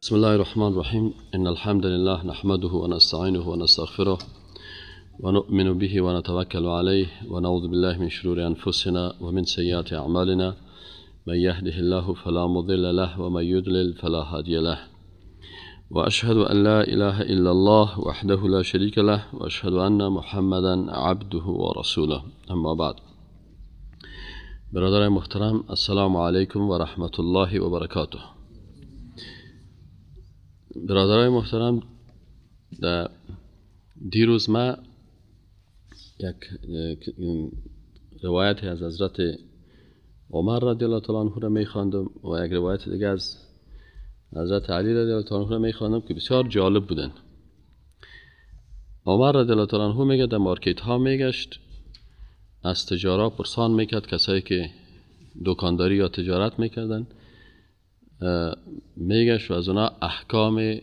بسم الله الرحمن الرحیم. ان الحمد لله نحمده ونستعینه ونستغفره ونؤمن به ونتوکل علیه ونعوذ بالله من شرور انفسنا ومن سیئات اعمالنا. من يهده الله فلا مضل له ومن يضلل فلا هادي له. واشهد ان لا اله الا الله وحده لا شريك له واشهد ان محمدا عبده ورسوله. اما بعد، برادر محترم، السلام علیکم و رحمت الله و برکاته. برادرای محترم، در دیروز ما یک روایت از حضرت عمر رضی الله تعالی عنه را میخواندم و یک روایت دیگه از حضرت علی رضی الله تعالی عنه را میخواندم که بسیار جالب بودن. عمر رضی الله تعالی عنه میگه در مارکت ها میگشت، از تجارا پرسان میکرد، کسایی که دکانداری یا تجارت میکردن میگشت و از اونا احکام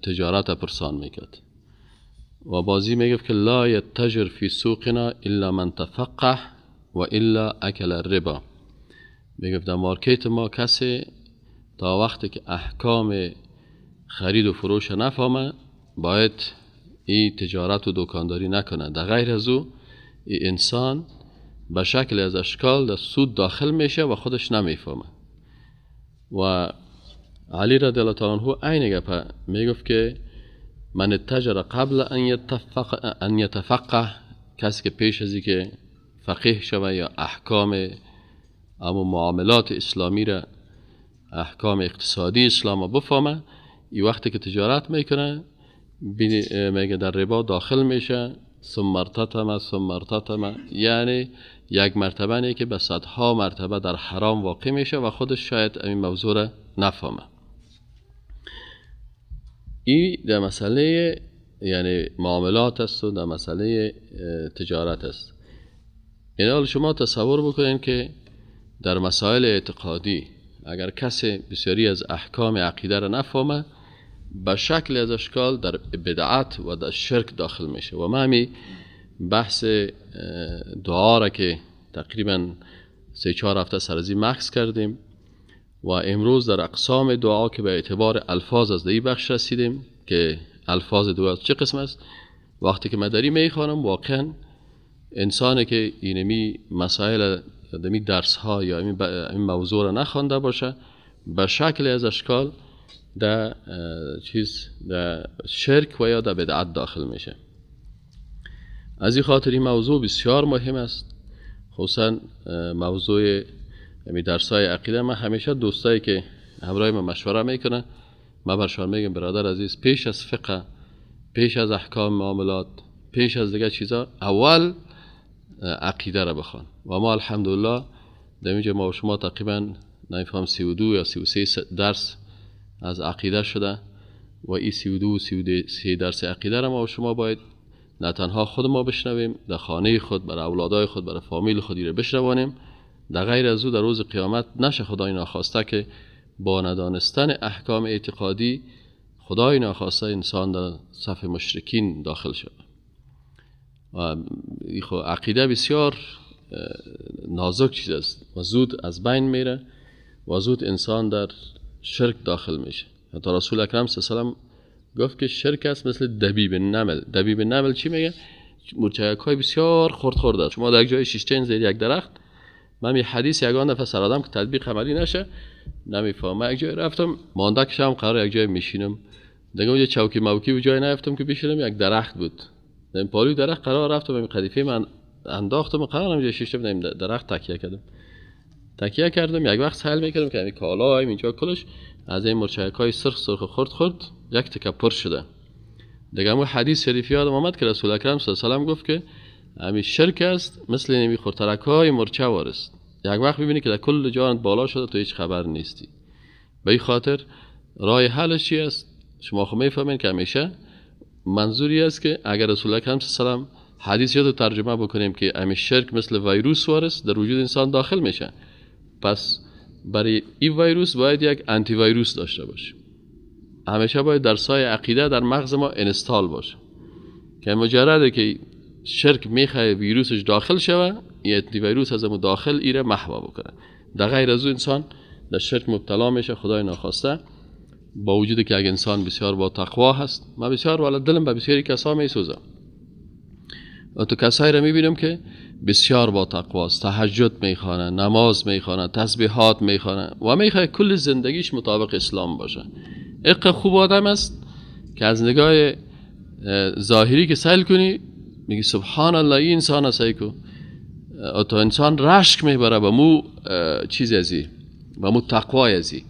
تجارت پرسان میکرد و بازی میگفت که لا یتجر فی سوقنا الا من تفقه و الا اکل الربا. میگفت در مارکت ما کسی تا وقتی که احکام خرید و فروش نفهمه باید این تجارت و دکانداری نکنه، در غیر از او این انسان به شکل از اشکال در سود داخل میشه و خودش نمیفهمه. و علی رضی الله تعالی عنه عین گپ میگفت که من اتجر قبل ان یتفقه، کسی که پیش از که فقیه شوه یا احکام اما معاملات اسلامی را، احکام اقتصادی اسلام را بفهمه، این وقتی که تجارت میکنه میگه در ربا داخل میشه. ثم ارتطم ثم ارتطم، یعنی یک مرتبه نه که به صدها مرتبه در حرام واقع میشه و خودش شاید این موضوع را نفهمه. این در مسئله یعنی معاملات است و در مسئله تجارت است. این حال شما تصور بکنین که در مسائل اعتقادی اگر کسی بسیاری از احکام عقیده را نفهمه به شکل از اشکال در بدعت و در شرک داخل میشه. و ما همی بحث دعا را که تقریبا 3-4 هفته سر از این مکث کردیم و امروز در اقسام دعا که به اعتبار الفاظ از این بخش رسیدیم که الفاظ دعا چه قسم است. وقتی که من داری میخوانم واقعا انسانی که اینمی مسائل دمی درس ها یا این موضوع را نخوانده باشه به شکل از اشکال در چیز در شرک و یا در بدعت داخل میشه. از این خاطر این موضوع بسیار مهم است، خصوصا موضوع درسای عقیده. من همیشه دوستایی که همراه من مشوره میکنه من برشان میگم برادر عزیز، پیش از فقه، پیش از احکام معاملات، پیش از دیگه چیزا اول عقیده را بخوان. و ما الحمدلله در اینجا ما و شما تقریبا نمیفهم 32 یا 33 درس از عقیده شده و این 32 و 33 درس عقیده را ما و شما باید نه تنها خود ما بشنویم، در خانه خود، برای اولادای خود، برای فامیل خود را بشنوانیم. در غیر از او در روز قیامت نشه خدای ناخواسته که با ندانستن احکام اعتقادی خدای ناخواسته انسان در صف مشرکین داخل شد. و عقیده بسیار نازک چیز است و زود از بین میره و زود انسان در شرک داخل میشه. حتی رسول اکرم صلی الله علیه و سلم گفت که شرک است مثل دبیب نمل. دبیب نمل چی میگه؟ مورچه‌های بسیار خرد خرد است. شما در یک جای شیشتین زیر یک درخت، من یه حدیث یگان دفعه سر آدم که تطبیق عملی نشه نمیفهمم. یک جای رفتم مانده کشم قرار یک جای میشینم، دیگه اونجا چوکی موکی و جای نیفتم که بشینم، یک درخت بود. در پالوی درخت قرار رفتم، این قدیفه من انداختم و قرارم جای شیشتم درخت تکیه کردم. تکیه کردم یک وقت سهل میکردم که همین کالا اینجا کلش از این مرچک های سرخ سرخ خرد خرد یک تکه پر شده. دیگه همون حدیث شریف یادم آمد که رسول اکرم صلی الله علیه و سلم گفت که همین شرک است مثل نمی خردترک های مرچه وارست. یک وقت میبینی که در کل جانت بالا شده تو هیچ خبر نیستی. به این خاطر راه حلش چی است؟ شما خب میفهمین که همیشه منظوری است که اگر رسول اکرم صلی الله علیه و سلم حدیث یاد ترجمه بکنیم که همین شرک مثل ویروس وارست در وجود انسان داخل میشه، پس برای این ویروس باید یک آنتی ویروس داشته باشیم. همیشه باید درسای عقیده در مغز ما install باشه که مجرده که شرک میخواه ویروسش داخل شوه، این آنتی ویروس از اون داخل ایره محو بکنه. در غیر از او انسان در شرک مبتلا میشه، خدای ناخواسته با وجود که اگه انسان بسیار با تقوا هست، من بسیار والا دلم به بسیاری کسا میسوزم و تو کسایی را میبینم که بسیار با تقواست، تهجد میخوانه، نماز میخوانه، تسبیحات میخوانه و میخواد کل زندگیش مطابق اسلام باشه. اق خوب آدم است که از نگاه ظاهری که سیل کنی میگی سبحان الله این انسان است، کو تو انسان رشک میبره به مو چیز ازی، به مو تقوای ازی.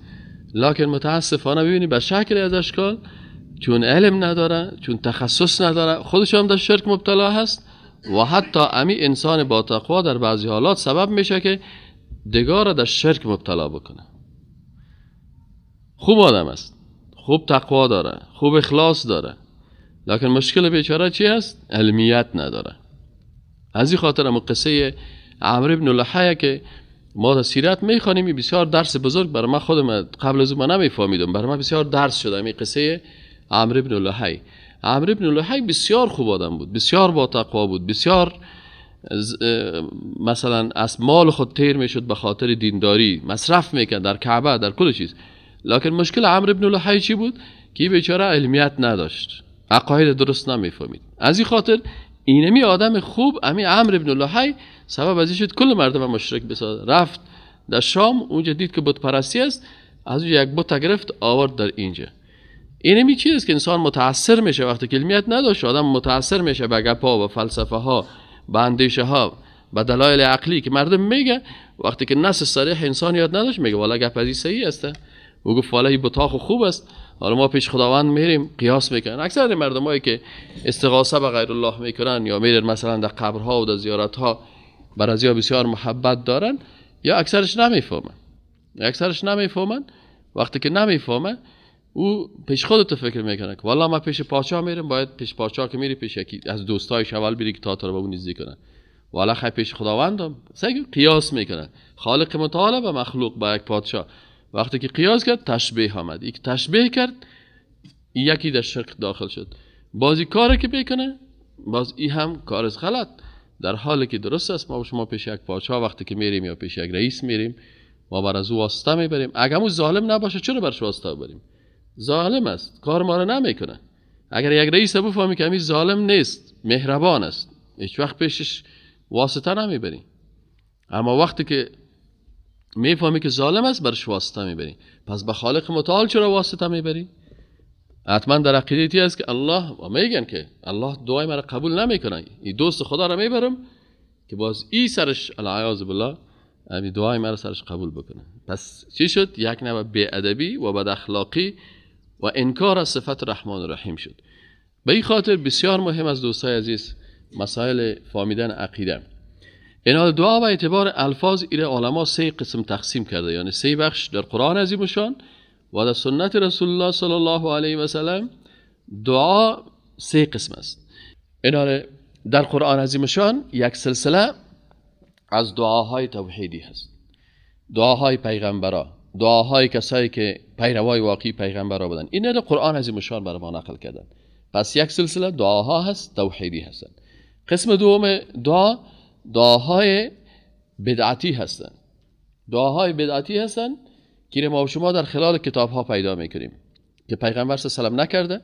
لکن متاسفانه ببینی به شکل از اشکال چون علم نداره، چون تخصص نداره، خودش هم در شرک مبتلا هست و حتی امی انسان با تقوا در بعضی حالات سبب میشه که دگار در شرک مبتلا بکنه. خوب آدم است، خوب تقوا داره، خوب اخلاص داره، لکن مشکل بیچاره چی است؟ علمیت نداره. از این خاطر هم قصه عمرو بن لحی که ما در سیرت میخوانیم بسیار درس بزرگ برای من، خودم قبل از اون من نمیفهمیدم، برای من بسیار درس شده این قصه عمرو بن لحی. عمرو بن لحی بسیار خوب آدم بود، بسیار با تقوا بود، بسیار مثلا از مال خود تیر میشد به خاطر دینداری، مصرف میکرد در کعبه، در کل چیز. لکن مشکل عمرو بن لحی چی بود؟ که بیچاره علمیت نداشت، عقاید درست نمیفهمید. از این خاطر اینمی آدم خوب، امی عمرو بن لحی، سبب از این شد کل مردم مشرک بسازه. رفت در شام، اونجا دید که بت پرستی است، از اونجا یک بت گرفت آورد در اینجا. اینمی چیز است که انسان متاثر میشه وقتی که علمیت نداشت، آدم متاثر میشه به گپ‌ها و فلسفه ها، به اندیشه ها، به دلایل عقلی که مردم میگه. وقتی که نص صریح انسان یاد نداشت میگه والا گپ از این صحیح است، او گفت والا این بتاخ خوب است، حالا ما پیش خداوند میریم قیاس میکنن. اکثر مردمایی که استغاثه به غیر الله میکنن یا میرن مثلا در قبرها و در زیارتها، بر از یا بسیار محبت دارن، یا اکثرش نمیفهمن، اکثرش نمیفهمن. وقتی که نمیفهمه او پیش خودت فکر میکنه که والا ما پیش پادشاه میرم، باید پیش پادشاه که میری پیش یکی از دوستایش اول بری که تا تو رو به اون نزدیک کنه، والا خی پیش خداوندم. سعی قیاس میکنه خالق متعال به مخلوق، با یک پادشاه. وقتی که قیاس کرد تشبیه آمد، یک تشبیه کرد، یکی در شرک داخل شد. بازی کاری که بکنه باز ای هم کار از غلط، در حالی که درست است. ما شما پیش یک پادشاه وقتی که میریم یا پیش یک رئیس میریم، ما بر از او واسطه میبریم. اگر او ظالم نباشه چرا برش واسطه ببریم؟ ظالم است، کار ما رو نمیکنه. اگر یک رئیس بفهمی که همین ظالم نیست، مهربان است، هیچ وقت پیشش واسطه نمیبری. اما وقتی که میفهمی که ظالم است برش واسطه میبری، پس به خالق متعال چرا واسطه میبری؟ حتما در عقیده است که الله، و میگن که الله دعای مرا قبول نمیکنه، این دوست خدا را میبرم که باز ای سرش العیاذ بالله همین دعای مرا سرش قبول بکنه. پس چی شد؟ یک نوع بی‌ادبی و بد اخلاقی و انکار از صفت رحمان الرحیم شد. به این خاطر بسیار مهم از دوستای عزیز مسائل فهمیدن عقیده. اینا دعا به اعتبار الفاظ ایره علما سه قسم تقسیم کرده، یعنی سه بخش در قرآن عظیم شان و در سنت رسول الله صلی الله علیه و سلم. دعا سه قسم است. اینا در قرآن عظیم شان یک سلسله از دعاهای توحیدی هست، دعاهای پیغمبرا، دعاهای کسایی که پیروای واقعی پیغمبرا بودن. اینا در قرآن عظیم شان برای ما نقل کردن. پس یک سلسله دعاها هست توحیدی هستند. قسم دوم دعا، دعاهای بدعتی هستند. دعاهای بدعتی هستند که ما و شما در خلال کتاب ها پیدا میکنیم که پیغمبر صلی الله علیه و سلم نکرده،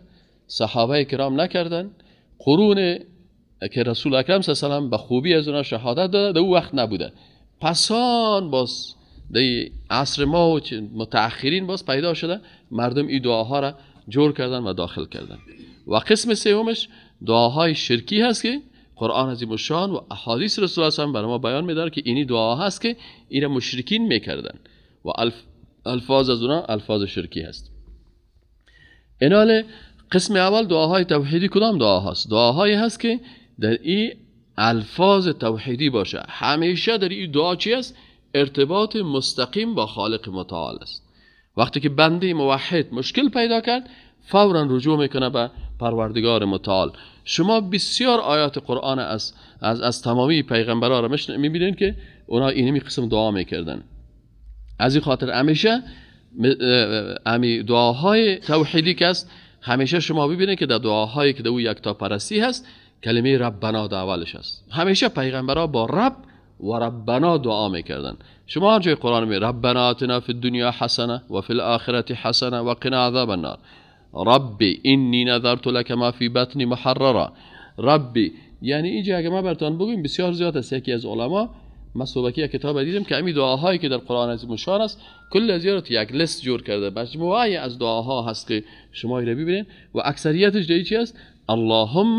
صحابه کرام نکردن، قرون که رسول اکرم صلی الله علیه و سلم به خوبی از اونها شهادت داده، در او وقت نبوده. پسان باز در عصر ما و متأخرین باز پیدا شده، مردم این دعاها را جور کردن و داخل کردن. و قسم سومش دعاهای شرکی هست که قرآن عظیم الشان و احادیث رسول الله صلی الله علیه و برای ما بیان می‌داره که اینی دعا هست که اینا مشرکین میکردن و الفاظ از اونا الفاظ شرکی هست. اینال قسم اول دعاهای توحیدی کدام دعا هست؟ دعاهایی هست که در این الفاظ توحیدی باشه. همیشه در این دعا چی است؟ ارتباط مستقیم با خالق متعال است. وقتی که بنده موحد مشکل پیدا کرد فورا رجوع میکنه به پروردگار متعال. شما بسیار آیات قرآن از تمامی پیغمبران را میبینید که اونا اینمی قسم دعا میکردن. از این خاطر همیشه امی دعاهای توحیدی که است، همیشه شما ببینید که در دعاهایی که در او یکتا پرستی هست کلمه ربنا در اولش است. همیشه پیغمبرها با رب و ربنا دعا میکردن. شما هر جای قرآن می ربنا آتنا فی الدنیا حسنه و فی الاخرة حسنه و قنا عذاب النار، ربی انی نذرت لک ما فی بطنی محررا، ربی. یعنی اینجا اگه ما براتون بگویم بسیار زیاد است. یکی از علما من صبحکی یک کتاب دیدم که همین دعاهایی که در قرآن عظیم الشان است کل از یک لیست جور کرده، مجموعه از دعاها هست که شما رو ببینید و اکثریتش در چی است؟ اللهم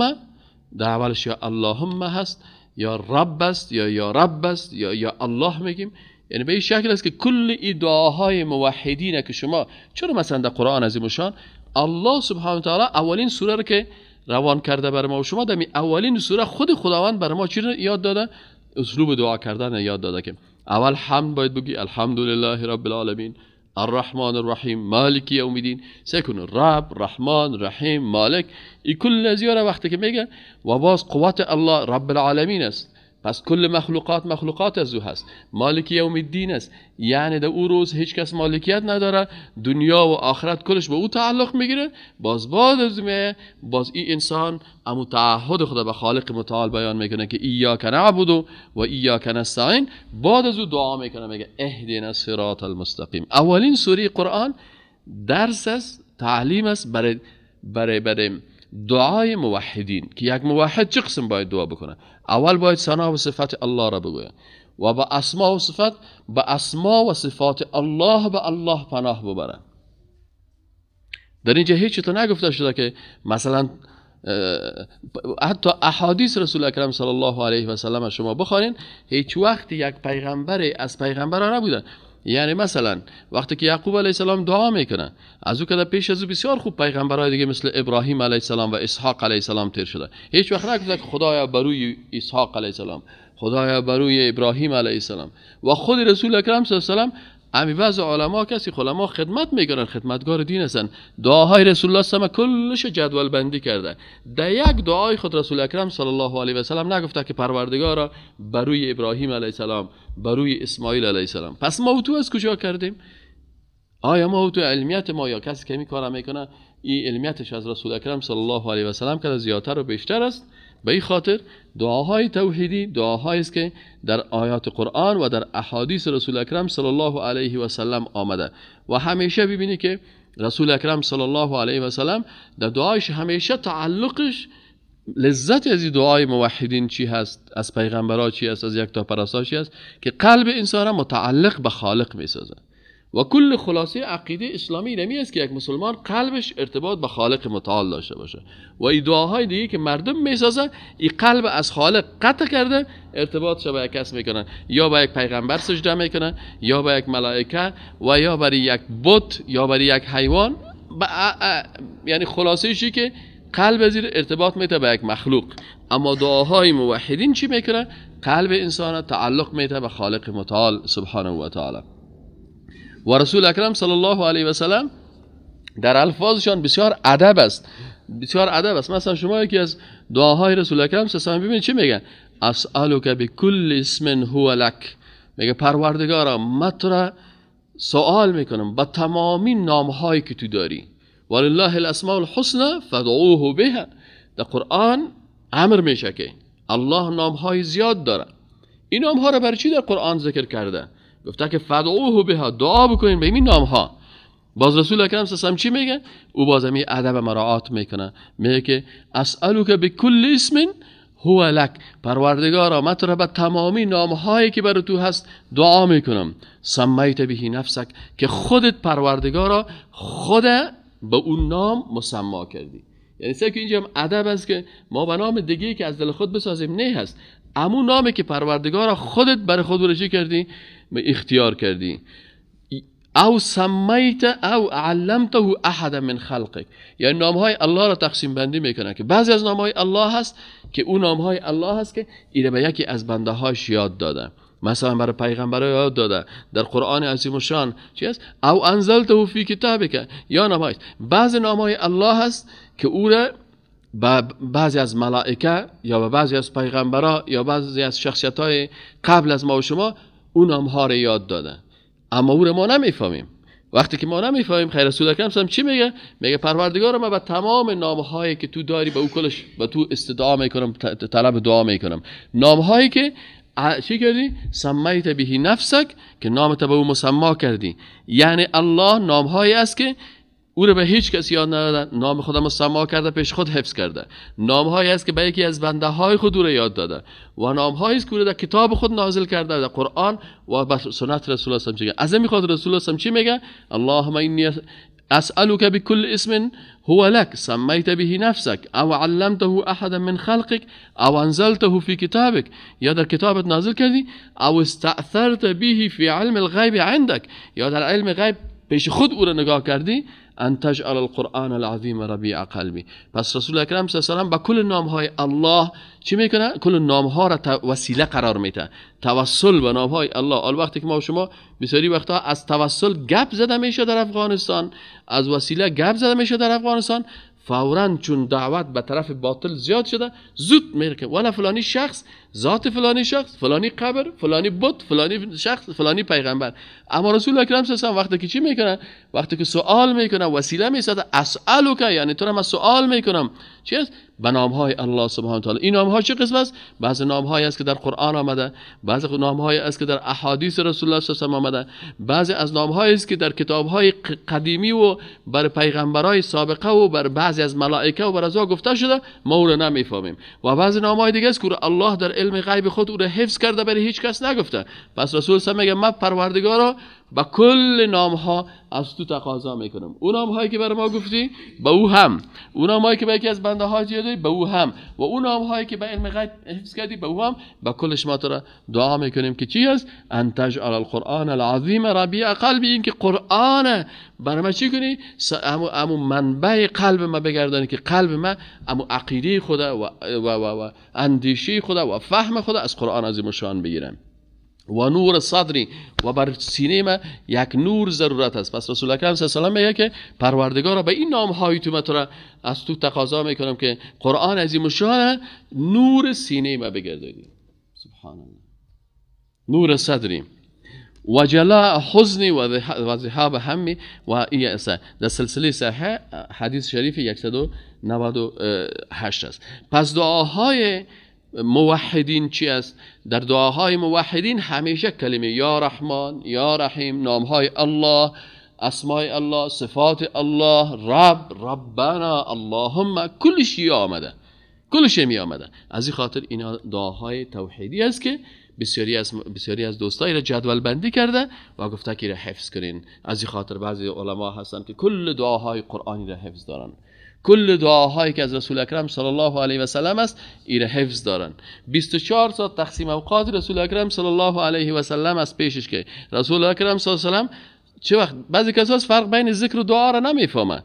در اولش یا اللهم هست یا رب است یا رب است یا الله میگیم. یعنی به این شکل است که کل این دعاهای موحدین که شما چرا مثلا در قرآن عظیم الشان الله سبحانه و تعالی اولین سوره رو که روان کرده بر ما و شما، در اولین سوره خود خداوند بر ما چی یاد داده؟ اسلوب دعا کردن یاد داده که اول حمد باید بگی الحمدلله رب العالمین الرحمن الرحیم مالک یوم الدین، سکن رب رحمان رحیم مالک، این کل ازیاره وقتی که میگه و باز قوت الله رب العالمین است، پس کل مخلوقات مخلوقات از او هست، مالک یوم الدین است، یعنی در او روز هیچ کس مالکیت نداره، دنیا و آخرت کلش به او تعلق میگیره. باز بعد از میه باز این انسان امو تعهد خدا به خالق متعال بیان میکنه که ایاک نعبد و ایاک نستعین. بعد از او دعا میکنه میگه اهدنا الصراط المستقیم. اولین سوره قرآن درس است، تعلیم است برای دعای موحدین که یک موحد چه قسم باید دعا بکنه. اول باید ثنا و صفت الله را بگوید و با اسما و صفت، با اسما و صفات الله به الله پناه ببره. در اینجا هیچ تو نگفته شده که مثلا حتی احادیث رسول اکرم صلی الله علیه و سلم شما بخوانین هیچ وقت یک پیغمبر از پیغمبران نبوده. یعنی مثلا وقتی که یعقوب علیه السلام دعا میکنه، از او که پیش از او بسیار خوب پیغمبرای دیگه مثل ابراهیم علیه السلام و اسحاق علیه السلام تیر شده، هیچ وقت نگفته که خدایا بروی اسحاق علیه السلام، خدایا بروی ابراهیم علیه السلام. و خود رسول اکرم صلی الله علیه و سلم امی بعض علما کسی علما خدمت میکنن، خدمتگار دین هستن، دعاهای رسول الله صلی الله علیه و کلش جدول بندی کرده. در یک دعای خود رسول اکرم صلی الله علیه و سلم نگفته که پروردگارا بروی ابراهیم علیه السلام، بروی اسماعیل علیه السلام. پس ما تو از کجا کردیم؟ آیا ما تو علمیت ما یا کسی که می کار میکنه این علمیتش از رسول اکرم صلی الله علیه و سلم که زیادتر و بیشتر است؟ به این خاطر دعاهای توحیدی دعاهایی است که در آیات قرآن و در احادیث رسول اکرم صلی الله علیه و سلم آمده. و همیشه ببینی که رسول اکرم صلی الله علیه و سلم در دعایش همیشه تعلقش لذت از این دعای موحدین چی هست، از پیغمبرها چی هست، از یکتاپرستها چی هست، که قلب انسان را متعلق به خالق میسازه. و کل خلاصه عقیده اسلامی نمی است که یک مسلمان قلبش ارتباط به خالق متعال داشته باشه. و این دعاهای دیگه که مردم میسازن این قلب از خالق قطع کرده، ارتباطش با یک کس میکنن، یا با یک پیغمبر سجده میکنن، یا با یک ملائکه، و یا برای یک بت، یا برای یک حیوان. یعنی خلاصه ایشی که قلب زیر ارتباط میته به یک مخلوق. اما دعاهای موحدین چی میکنه؟ قلب انسان تعلق میته به خالق متعال سبحانه و تعالی. و رسول اکرم صلی الله علیه و سلم در الفاظشان بسیار ادب است، بسیار ادب است. مثلا شما یکی از دعاهای رسول اکرم صلی الله علیه و سلم ببینید چی میگه؟ اسألک بکل اسم هو لک. میگه پروردگارا من تو را سوال میکنم با تمامی نامهایی که تو داری. ولله الاسماء الحسنى فادعوه بها. در قرآن امر میشه که الله نامهای زیاد داره. این نامها را برای چی در قرآن ذکر کرده؟ گفته که فدعوه بها، دعا بکنین به این نام ها. باز رسول اکرم صلی الله علیه و سلم چی میگه؟ او باز می ادب مراعات میکنه، میگه که اسألک بکل اسم هو لک، پروردگارا من تو را به تمامی نام هایی که برای تو هست دعا میکنم. سمیت به نفسک، که خودت پروردگارا خود به اون نام مسما کردی. یعنی سه که اینجا هم ادب است که ما به نام دیگه که از دل خود بسازیم نه هست، امون نامی که پروردگارا خودت برای خود ورشی کردی، اختیار کردی. او سمیت او علمته احد من خلقک، یعنی نامهای الله را تقسیم بندی میکنه که بعضی از نامهای الله هست که اون نامهای الله هست که ایره به یکی از بنده هاش یاد داده، مثلا برای پیغمبرای یاد داده در قرآن عظیم الشان چی است؟ او انزلته فی کتابک، یا نامهای. بعضی نامهای الله هست که او را به بعضی از ملائکه یا به بعضی از پیغمبرا یا بعضی از شخصیت های قبل از ما و شما اون نامها را یاد داده، اما او را ما نمیفهمیم. وقتی که ما نمیفهمیم، خیر رسول اکرم صلی چی میگه؟ میگه پروردگار ما به تمام نامهایی که تو داری به او کلش به تو استدعا میکنم، طلب دعا میکنم، نامهایی که چی کردی؟ سمیت به نفسک، که نامت به او مسما کردی. یعنی الله نامهایی است که او رو به هیچ کس یاد نداده، نام خود مسما کرده، پیش خود حفظ کرده. نامهایی است که به یکی از بنده های خود او رو یاد داده و نامهایی است که او رو در کتاب خود نازل کرده، در قرآن و بر سنت رسول الله چی. از این میخواد رسول الله چی میگه؟ اللهم انی اسألك بكل اسم هو لك سميت به نفسك او علمته احدا من خلقك او انزلته في كتابك، یا در کتابت نازل کردی، او استأثرت به في علم الغیب عندك، یا در علم غیب پیش خود او را نگاه کردی، ان تجعل القرآن العظیم ربیع قلبی. پس رسول اکرم صلی الله علیه و سلم با کل نامهای الله چی میکنه؟ کل نامها را وسیله قرار میده، توسل به نامهای الله. حال وقتی که ما و شما بسیاری وقتها از توسل گپ زده میشه در افغانستان، از وسیله گپ زده میشه در افغانستان، فوراً چون دعوت به طرف باطل زیاد شده زود میره که والا فلانی شخص، ذات فلانی شخص، فلانی قبر، فلانی بت، فلانی شخص، فلانی پیغمبر. اما رسول اکرم صلی الله علیه و وقتی که چی میکنه؟ وقتی که سوال میکنه، وسیله میسازه، اسالک، یعنی تو را من سوال میکنم، چی است؟ به نامهای الله سبحانه و تعالی. این نامها چه قسم است؟ بعض نامهایی است که در قرآن آمده، بعض نامهایی است که در احادیث رسول الله صلی الله علیه و آمده، بعضی از نامهایی است که در کتابهای قدیمی و بر پیغمبرای سابقه و بر بعضی از ملائکه و بر ازا گفته شده، ما او را نمیفهمیم. و بعضی نامهای دیگه است که الله در علم غیب خود او را حفظ کرده، برای هیچ کس نگفته. پس رسول صلی الله علیه و میگه من پروردگارا با کل نامها از تو تقاضا میکنم. اون نامهایی که برای ما گفتی به او هم، اون نامهایی که به یکی از بنده ها دادی به او هم، و اون نامهایی که به علم غیب حفظ کردی به او هم، با کل شما تو را دعا میکنیم که چی است؟ ان تجعل القرآن العظیم ربیع قلبی، این که قرآن برای ما چی کنی؟ امو منبع قلب ما بگردانی که قلب ما امو عقیده خدا و و و, و اندیشه خدا و فهم خدا از قرآن عظیم شان بگیرم. و نور صدری، و بر سینه ما یک نور ضرورت است. پس رسول اکرم صلی الله علیه و سلم میگه که پروردگارا به این نام های تو ما تو را از تو تقاضا میکنم که قرآن عظیم شان نور سینه ما بگردانی. سبحان الله. نور صدری و جلاء حزنی و ذهاب همی و یأس. در سلسله صحیح حدیث شریف 198 است. پس دعاهای موحدین چی است؟ در دعاهای موحدین همیشه کلمه یا رحمان، یا رحیم، نامهای الله، اسمای الله، صفات الله، رب، ربنا، اللهم، کل شی آمده، کل شی می آمده. از این خاطر اینا دعاهای توحیدی است که بسیاری از دوستایی را جدول بندی کرده و گفته که را حفظ کنین. از این خاطر بعضی علما هستند که کل دعاهای قرآنی را حفظ دارن، کل دعاهایی که از رسول اکرم صلی الله علیه و سلم است ایره حفظ دارن. 24 ساعت تقسیم اوقات رسول اکرم صلی الله علیه و سلم است پیشش که رسول اکرم صلی الله علیه و سلم چه وقت بعضی کسا فرق بین ذکر و دعا را نمیفهمه،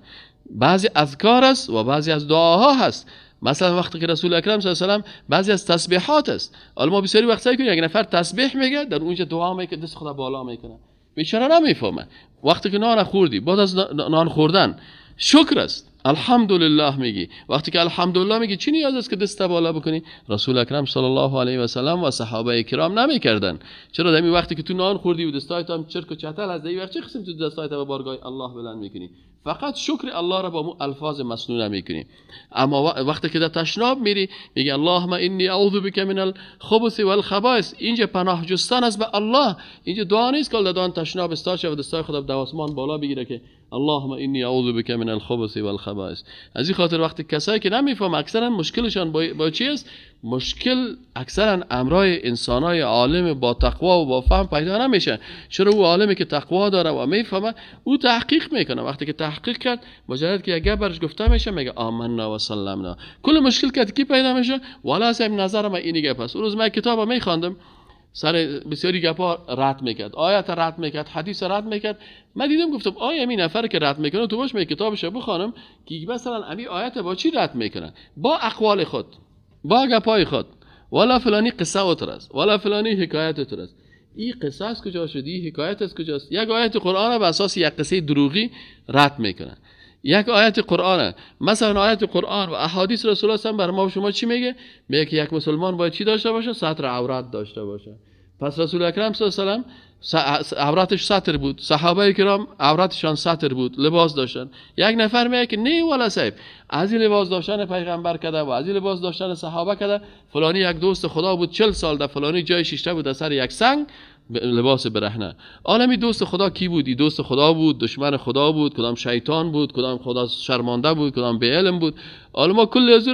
بعضی اذکار است و بعضی از دعاها هست. مثلا وقتی که رسول اکرم صلی الله علیه و سلم بعضی از تسبیحات است. حالا ما بسیاری وقت سعی کنیم یک نفر تسبیح میگه در اونجا دعا میکنه، دست خدا بالا میکنه، بیچاره نمیفهمه. وقتی که نان خوردی، بعد از نان خوردن شکر است، الحمدلله میگی. وقتی که الحمدلله میگی چی نیاز است که دست بالا بکنی؟ رسول اکرم صلی الله علیه و سلم و صحابه کرام نمیکردن. چرا؟ در این وقتی که تو نان خوردی و دستایت هم چرک و چتل از این وقت چه قسم تو دستایت به بارگاه الله بلند میکنی؟ فقط شکر الله را با مو الفاظ مسنونه میکنی. اما وقتی که در تشناب میری میگی اللهم انی اعوذ بک من الخبث والخبائث، اینجا پناه جستن است به الله، اینجا دعا نیست که دان تشناب استاد شه و دستای خود به آسمان بالا بگیره که اللهم انی اعوذ بک من الخبث والخبائث. از این خاطر وقتی کسایی که نمیفهم اکثرا مشکلشان با چی است؟ مشکل اکثرا امرای انسانای عالم با تقوا و با فهم پیدا نمیشه. چرا؟ او عالمی که تقوا داره و میفهمه او تحقیق میکنه. وقتی که تحقیق کرد مجرد که یک برش گفته میشه میگه آمنا و سلمنا. کل مشکل که کی پیدا میشه؟ والا از نظر ما اینی گپ است. اون روز من کتابو میخواندم، سر بسیاری گپا رد میکرد، آیات رد میکرد، حدیث رد میکرد. من دیدم گفتم آیا این نفر که رد میکنه تو باش می کتابش بخوانم که مثلا امی آیات با چی رد میکنه؟ با اقوال خود، با گپای خود، والا فلانی قصه اتر است، والا فلانی حکایت اتر است. این قصه از کجا شد؟ این حکایت از کجاست؟ یک آیت قرآن به اساس یک قصه دروغی رد میکنه. یک آیت قرآن، مثلا آیت قرآن و احادیث رسول الله بر ما و شما چی میگه؟ میگه که یک مسلمان باید چی داشته باشه؟ ستر عورت داشته باشه. پس رسول اکرم صلی الله علیه و سلم عورتش ستر بود، صحابه کرام عورتشان ستر بود، لباس داشتن. یک نفر میگه که نه والا صاحب، از این لباس داشتن پیغمبر کده و از این لباس داشتن صحابه کده، فلانی یک دوست خدا بود 40 سال در فلانی جای شیشته بود در سر یک سنگ لباس برهنه. عالمی دوست خدا کی بود؟ ای دوست خدا بود، دشمن خدا بود، کدام شیطان بود، کدام خدا شرمانده بود، کدام بی علم بود. عالم کل از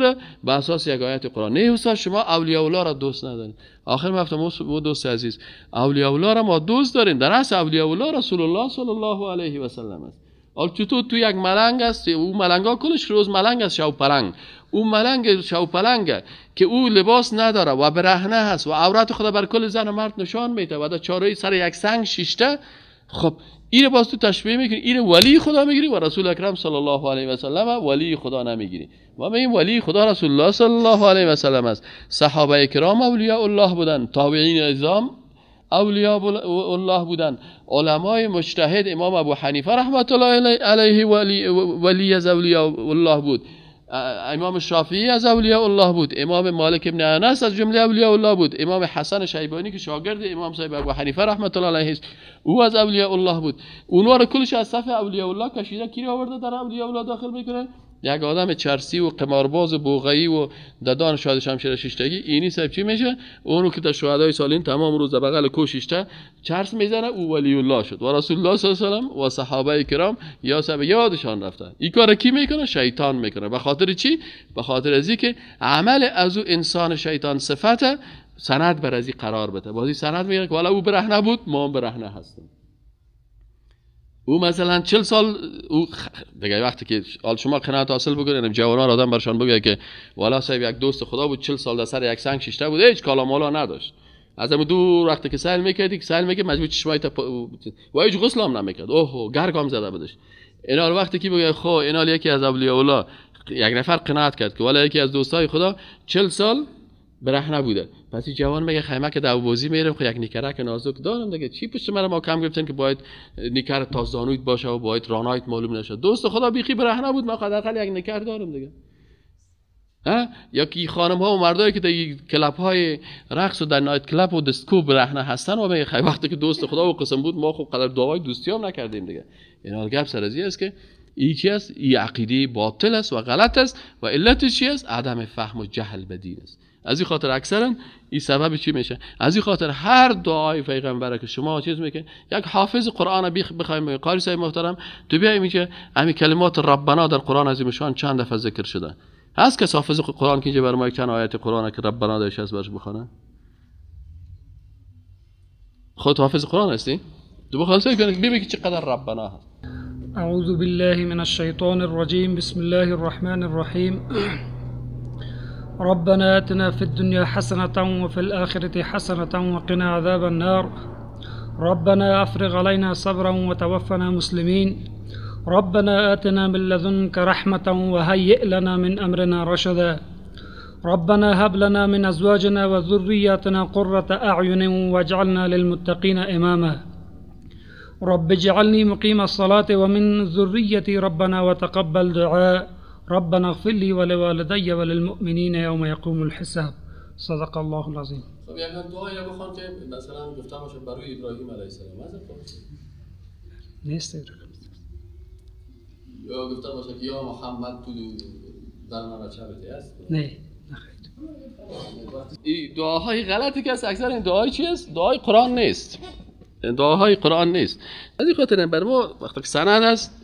به اساس یک آیت قرآن. نه استاد شما اولیاء الله را دوست ندارید. آخر ما گفتم دوست عزیز، اولیاء الله را ما دوست داریم، در اصل اولیاء الله رسول الله صلی الله علیه و سلم است. حال چطور تو یک ملنگ است، او ملنگا کلش روز ملنگ است، شو پلنگ. او ملنگ شو پلنگ که او لباس نداره و برهنه هست و عورت خدا بر کل زن و مرد نشان میده و در چاره سر یک سنگ شیشته. خب این باز تو تشبیه میکنی، این ولی خدا میگیری و رسول اکرم صلی الله علیه و سلم ولی خدا نمیگیری. ما میگیم ولی خدا رسول الله صلی الله علیه و سلم است. صحابه کرام اولیاء الله بودن، تابعین عظام اولیاء الله بودن، علمای مجتهد امام ابو حنیفه رحمت الله علیه ولی از اولیاء الله بود، امام شافعی از اولیاء الله بود، امام مالک ابن انس از جمله اولیاء الله بود، امام حسن شیبانی که شاگرد امام صاحب ابو حنیفه رحمت الله علیه است او از اولیاء الله بود. اونها رو کلش از صف اولیاء الله کشیده، کی آورده در اولیاء الله داخل میکنه؟ یک آدم چرسی و قمارباز و بوغایی و ددان شاید شمشیر شیشتگی. اینی صاحب چی میشه؟ اونو که در شهدای سالین تمام روز بغل کو شیشته چرس میزنه، او ولی الله شد و رسول الله صلی الله علیه و سلم و صحابه کرام یا صاحب یادشان رفته. این کار کی میکنه؟ شیطان میکنه. به خاطر چی؟ به خاطر از که عمل از او انسان شیطان صفته سند بر از قرار بده. بازی سند میگه که والا او برهنه بود، ما هم برهنه هستیم. او مثلا 40 سال او دیگه وقتی که حال شما قناعت حاصل بکنید، جوانان آدم برشان بگه که والا صاحب یک دوست خدا بود 40 سال در سر یک سنگ شیشته بود، هیچ کالا مالا نداشت. از همون دور وقتی که سیل میکردی که سیل میکرد مجبور چشمای تا و هیچ غسل هم نمیکرد، اوه گرگ هم زده بودش. اینا وقتی که بگه خو اینا یکی از اولیاء الله، یک نفر قناعت کرد که والا یکی از دوستای خدا 40 سال برهنه بوده. پس این جوان میگه خیمه که دو بازی میرم، خب یک نیکرک نازک دارم دیگه، چی پشت مرا ما کم گرفتن که باید نیکر تا زانویت باشه و باید رانایت معلوم نشه. دوست خدا بیخی برهنه بود، ما حداقل یک نیکر دارم دیگه. ها یا کی خانم ها و مردایی که در club های رقص و در night club و دیسکو برهنه هستن و میگه خیلی وقتی که دوست خدا و قسم بود ما خب قدر دعای دوستی هم نکردیم دیگه. اینا گپ سر از است که ای چی است؟ ای عقیده باطل است و غلط است و علتش چی است؟ عدم فهم و جهل به دین است. از این خاطر اکثرا این سبب چی میشه؟ از این خاطر هر دعای پیغمبره که شما چیز میکنید، یک حافظ قرآن بخوایم قاری صاحب محترم تو بیای میگه همین کلمات ربنا در قرآن عظیم چند دفعه ذکر شده. هست که حافظ قرآن که اینجا بر ما چند آیت قرآن که ربنا درش هست برش بخونه؟ خود حافظ قرآن هستی؟ تو بخواه ببین که چقدر ربنا هست. اعوذ بالله من الشیطان الرجیم، بسم الله الرحمن الرحیم. ربنا آتنا في الدنيا حسنة وفي الآخرة حسنة وقنا عذاب النار. ربنا أفرغ علينا صبرا وتوفنا مسلمين. ربنا آتنا من لدنك رحمة وهيئ لنا من أمرنا رشدا. ربنا هب لنا من أزواجنا وذرياتنا قرة أعين واجعلنا للمتقين إماما. رب اجعلني مقيم الصلاة ومن ذريتي ربنا وتقبل دعاء. ربنا اغفر لي ولوالدي وللمؤمنين يوم يقوم الحساب. صدق الله العظیم. خب یک دعایی بخوان که مثلا گفته باشه برای ابراهیم علیه السلام نیست، یا گفته باشه که یا محمد تو در من بچه بده است؟ نه نخیر. این دعاهای غلطی که است، اکثر این دعای چی است؟ دعای قرآن نیست، دعاهای قرآن نیست. از این خاطر بر ما وقتی که سند است،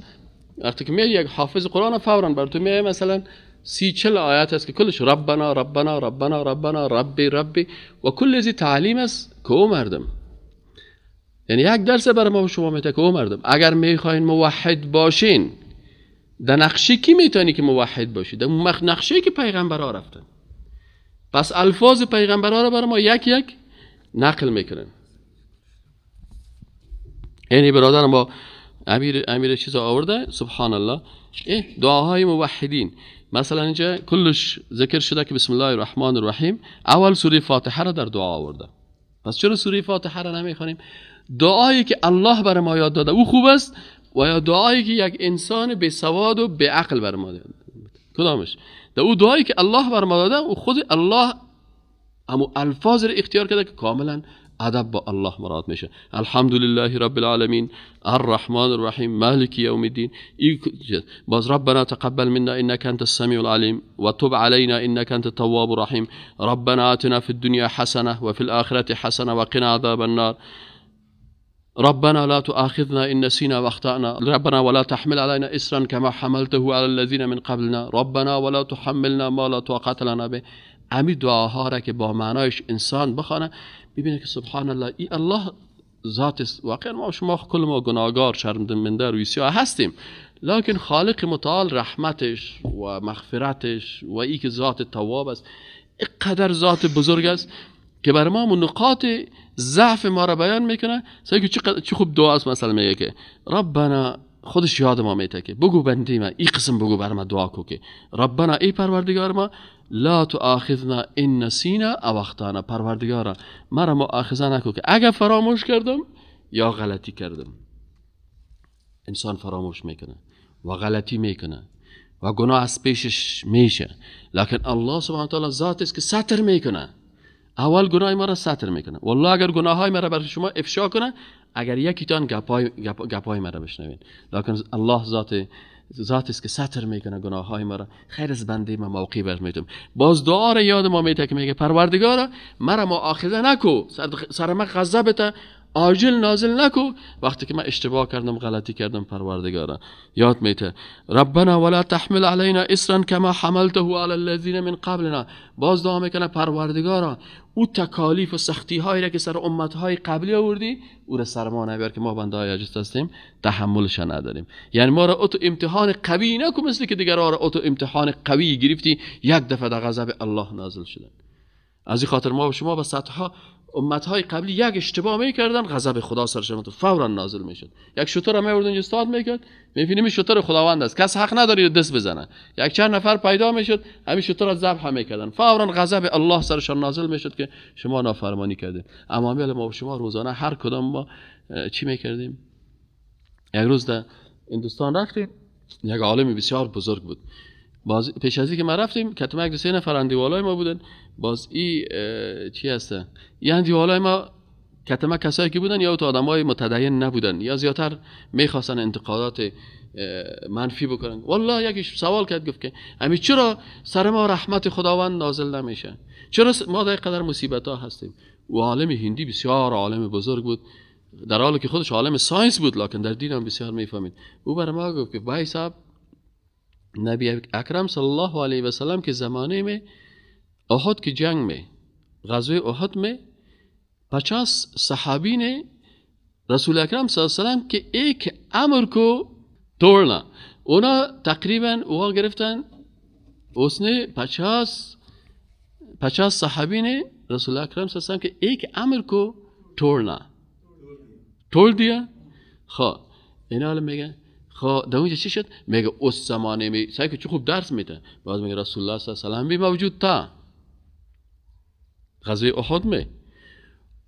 وقتی که میای یک حافظ قرآن فوراً بر تو میای مثلا 30-40 آیات است که کلش ربنا ربنا ربنا ربنا ربی ربی و کل ازی تعلیم است که او مردم، یعنی یک درس برای ما و شما میته که او مردم اگر میخواین موحد باشین در نقشه کی میتونی که موحد باشی؟ در نقشه که پیغمبرها رفتن. پس الفاظ پیغمبرها رو برای ما یک یک نقل میکنن. یعنی برادرم با امیر چیز آورده، سبحان الله، دعاهای موحدین مثلا اینجا کلش ذکر شده که بسم الله الرحمن الرحیم اول سوره فاتحه را در دعا آورده. پس چرا سوره فاتحه را نمیخوانیم؟ دعایی که الله بر ما یاد داده او خوب است و یا دعایی که یک انسان به سواد و به عقل بر ما داده؟ کدامش؟ در او دعایی که الله بر ما داده او خود الله همو الفاظ را اختیار کرده که کاملا ادب با الله مراد میشه. الحمدلله رب العالمین، الرحمن الرحیم، مالک یوم الدین. باز ربنا تقبل منا انك انت السمیع العلیم و تب علینا انك انت التواب الرحیم، ربنا آتنا فی الدنیا حسنه و فی الاخرة حسنه و قنا عذاب النار، ربنا لا تؤاخذنا إن نسينا واخطأنا، ربنا ولا تحمل علينا إصرا كما حملته على الذين من قبلنا، ربنا ولا تحملنا ما لا طاقة لنا به. امی دعاها را که با معنایش انسان بخوانه ببینه که سبحان الله، ای الله ذات است. واقعا ما شما کل ما گناهگار شرمنده روی سیاه هستیم، لکن خالق متعال رحمتش و مغفرتش و ای که ذات تواب است، اینقدر ذات بزرگ است که بر ما نقاط ضعف ما را بیان میکنه. سعی که چه خوب دعا است. مثلا میگه که ربنا، خودش یاد ما میته که بگو بنده ما این قسم بگو بر ما دعا کو که ربنا ای پروردگار ما، لا تؤاخذنا ان نسینا او اخطانا، پروردگارا مرا مؤاخذه نکو که اگر فراموش کردم یا غلطی کردم. انسان فراموش میکنه و غلطی میکنه و گناه از پیشش میشه، لکن الله سبحانه و تعالی ذات است که ستر میکنه. اول گناه ما را ستر میکنه. والله اگر گناه های مرا بر شما افشا کنه، اگر یکیتان گپای مرا بشنوین، لکن الله ذات است که ستر میکنه گناه های مرا. خیر از بنده ما موقع بر میتم. باز دعا را یاد ما میته که میگه پروردگارا مرا مؤاخذه نکو، سر من غضبت عاجل نازل نکو وقتی که من اشتباه کردم غلطی کردم. پروردگارا یاد میته ربنا ولا تحمل علینا اصرا کما حملته علی الذین من قبلنا. باز دعا میکنه پروردگارا او تکالیف و سختی هایی را که سر امت های قبلی آوردی او را سر ما نیار که ما بنده های عاجز هستیم تحملش نداریم. یعنی ما را اتو امتحان قوی نکو مثل که دیگرها را اتو امتحان قوی گرفتی یک دفعه در غضب الله نازل شدن. از این خاطر ما و شما به سطح امتهای قبلی یک اشتباه میکردن غضب خدا سرشون تو فورا نازل میشد. یک شتر میوردن استاد میکرد، میبینیم شتر خداوند است، کس حق نداره دست بزنه. یک چند نفر پیدا میشد همین شتر را ذبح میکردن، فورا غضب الله سرشون نازل میشد که شما نافرمانی کردین. اما ما و شما روزانه هر کدام ما چی میکردیم؟ یک روز در هندوستان رفتیم، یک عالم بسیار بزرگ بود. باز پیش از اینکه ما رفتیم کتم یک دو سه نفر اندیوالای ما بودن. باز ای چی هسته؟ این اندیوالای ما کتم کسایی که بودن یا تو آدمای متدین نبودن یا زیادتر میخواستن انتقادات منفی بکنن. والله یکیش سوال کرد، گفت که همین چرا سر ما رحمت خداوند نازل نمیشه؟ چرا ما در قدر مصیبت ها هستیم؟ و عالم هندی بسیار عالم بزرگ بود، در حالی که خودش عالم science بود لکن در دین هم بسیار میفهمید. او برای ما گفت که بھائی صاحب نبی اکرم صلی الله علیه و سلم کے زمانے میں احد کی جنگ میں، غزوہ احد میں 50 صحابی نے رسول اکرم صلی اللہ علیہ وسلم کے ایک امر کو توڑنا، اونا تقریباً وہ گرفتن، اس نے 50 صحابی نے رسول اکرم صلی اللہ علیہ وسلم کے ایک امر کو توڑنا، توڑ دیا. خب اینا حالا میگن خب در اونجا چی شد؟ میگه اس زمانه می سعی که چه خوب درس میده. باز میگه رسول الله صلی الله علیه و سلم بھی موجود تھا غزوه احد میں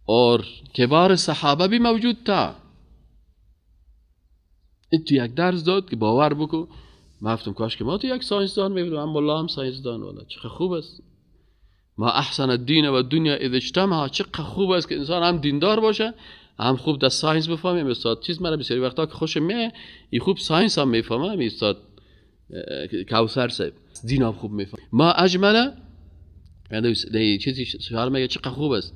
اور کبار صحابه بھی موجود تھا. این تو یک درس داد که باور بکو ما گفتم کاش که ما تو یک science دان میبودیم، اما الله هم science دان، والا چه خوب است. ما احسن الدین و دنیا اذا اجتمع. چه خوب است که انسان هم دیندار باشه هم خوب در science بفهمیم. استاد چیز مرا بسیاری وقتا که خوشم میاد این خوب science هم میفهمم، استاد کوثر صاحب دین هم خوب میفهمم. ما اجمل یعنی چیزی شعر میگه چقدر خوب است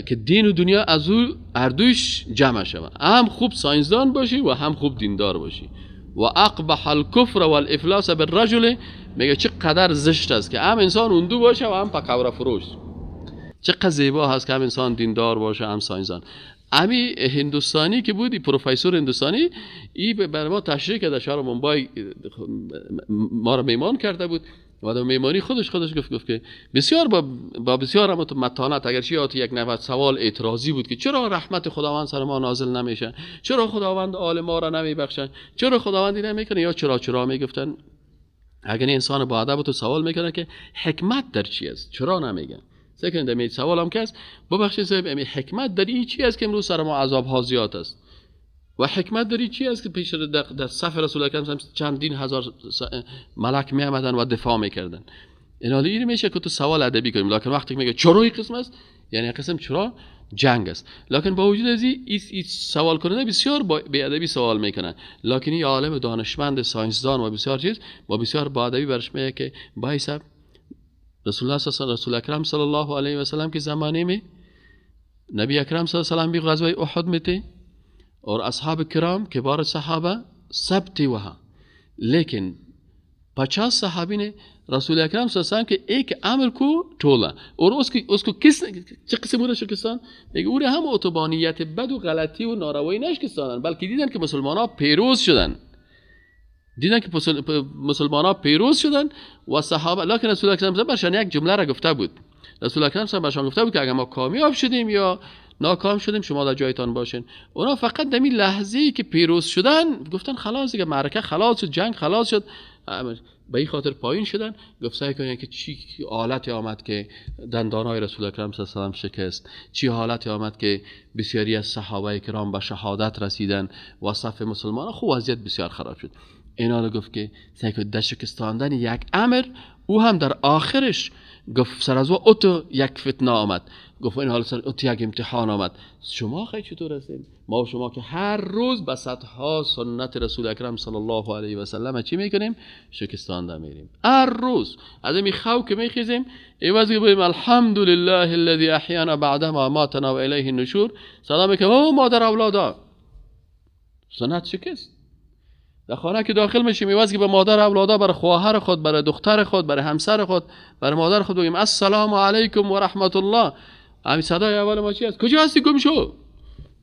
که دین و دنیا از او هر دویش جمع شود، هم خوب science دان باشی و هم خوب دیندار باشی. و اقبح الکفر والافلاس بالرجل، میگه چقدر زشت است که هم انسان اندو باشه و هم پکوره فروش. چقدر زیبا هست که هم انسان دیندار باشه هم science دان. امی هندوستانی که بود، پروفسور هندوستانی، ای بر ما تشریح کرد، شهر مومبای ما را میمان کرده بود و در میمانی خودش گفت که بسیار با بسیار هم متانت، اگرچه یاد یک نفر سوال اعتراضی بود که چرا رحمت خداوند سر ما نازل نمیشه، چرا خداوند آل ما را نمیبخشه، چرا خداوند این نمیکنه، یا چرا میگفتن. اگر انسان با ادب تو سوال میکنه که حکمت در چی است، چرا نمیگن. سکن در سوال هم که است ببخشید صاحب، حکمت در این چی است که امروز سر ما عذاب ها زیاد است، و حکمت در این چی است که پیش در صف رسول اکرم چندین هزار ملک می آمدن و دفاع میکردن. این حالی این میشه که تو سوال ادبی کنیم، لکن وقتی که میگه چرا این قسم است، یعنی قسم چرا جنگ است. لکن با وجود از این سوال کننده بسیار بی ادبی سوال میکنه، لکن این عالم دانشمند ساینسدان و بسیار چیز با بسیار با ادبی برش میگه که بھائی صاحب رسول الله صلی رسول اکرم صلی الله علیه و سلم کے زمانے میں نبی اکرم صلی اللہ علیہ وسلم بھی غزوہ احد میں تھے اور اصحاب کرام کبار صحابہ سب تھے وہاں، لیکن 50 صحابی نے رسول اکرم صلی اللہ علیہ وسلم کے ایک امر کو تولا اور اس کو کس چه قسم او شکستان؟ میگه او هم اتوبانیت بد و غلطی و ناروایی نشکستانن، بلکه دیدن که مسلمان ها پیروز شدن، دیدن که مسلمان ها پیروز شدن و صحابه. لکن رسول اکرم صلی الله علیه و یک جمله را گفته بود، رسول اکرم صلی الله علیه و گفته بود که اگر ما کامیاب شدیم یا ناکام شدیم شما در جایتان باشین. اونا فقط در این لحظه‌ای که پیروز شدن گفتن خلاص دیگه، معرکه خلاص شد، جنگ خلاص شد، به این خاطر پایین شدن. گفت سعی کنین که چی حالتی آمد که دندانهای رسول اکرم صلی الله علیه و شکست، چی حالتی آمد که بسیاری از صحابه کرام به شهادت رسیدن و صف مسلمان خو وضعیت بسیار خراب شد. اینا رو گفت که سعی کنید در شکستاندن یک امر، او هم در آخرش گفت سر از او اتو یک فتنه آمد، گفت این حال سر اتو یک امتحان آمد. شما خیلی چطور هستین؟ ما و شما که هر روز به صدها سنت رسول اکرم صلی الله علیه و سلم چی میکنیم؟ شکستانده میریم هر روز. از این خو که میخیزیم عوض که بگیم الحمدلله الذی احیانا بعدما اماتنا و الیه النشور، سلام میکنیم او مادر اولادا. سنت شکست. در خانه که داخل میشیم عوض که به مادر اولادا، برای خواهر خود، برای دختر خود، برای همسر خود، برای مادر خود بگیم السلام علیکم و رحمت الله، همین صدای اول ما چی است؟ کجا هستی؟ گم شو،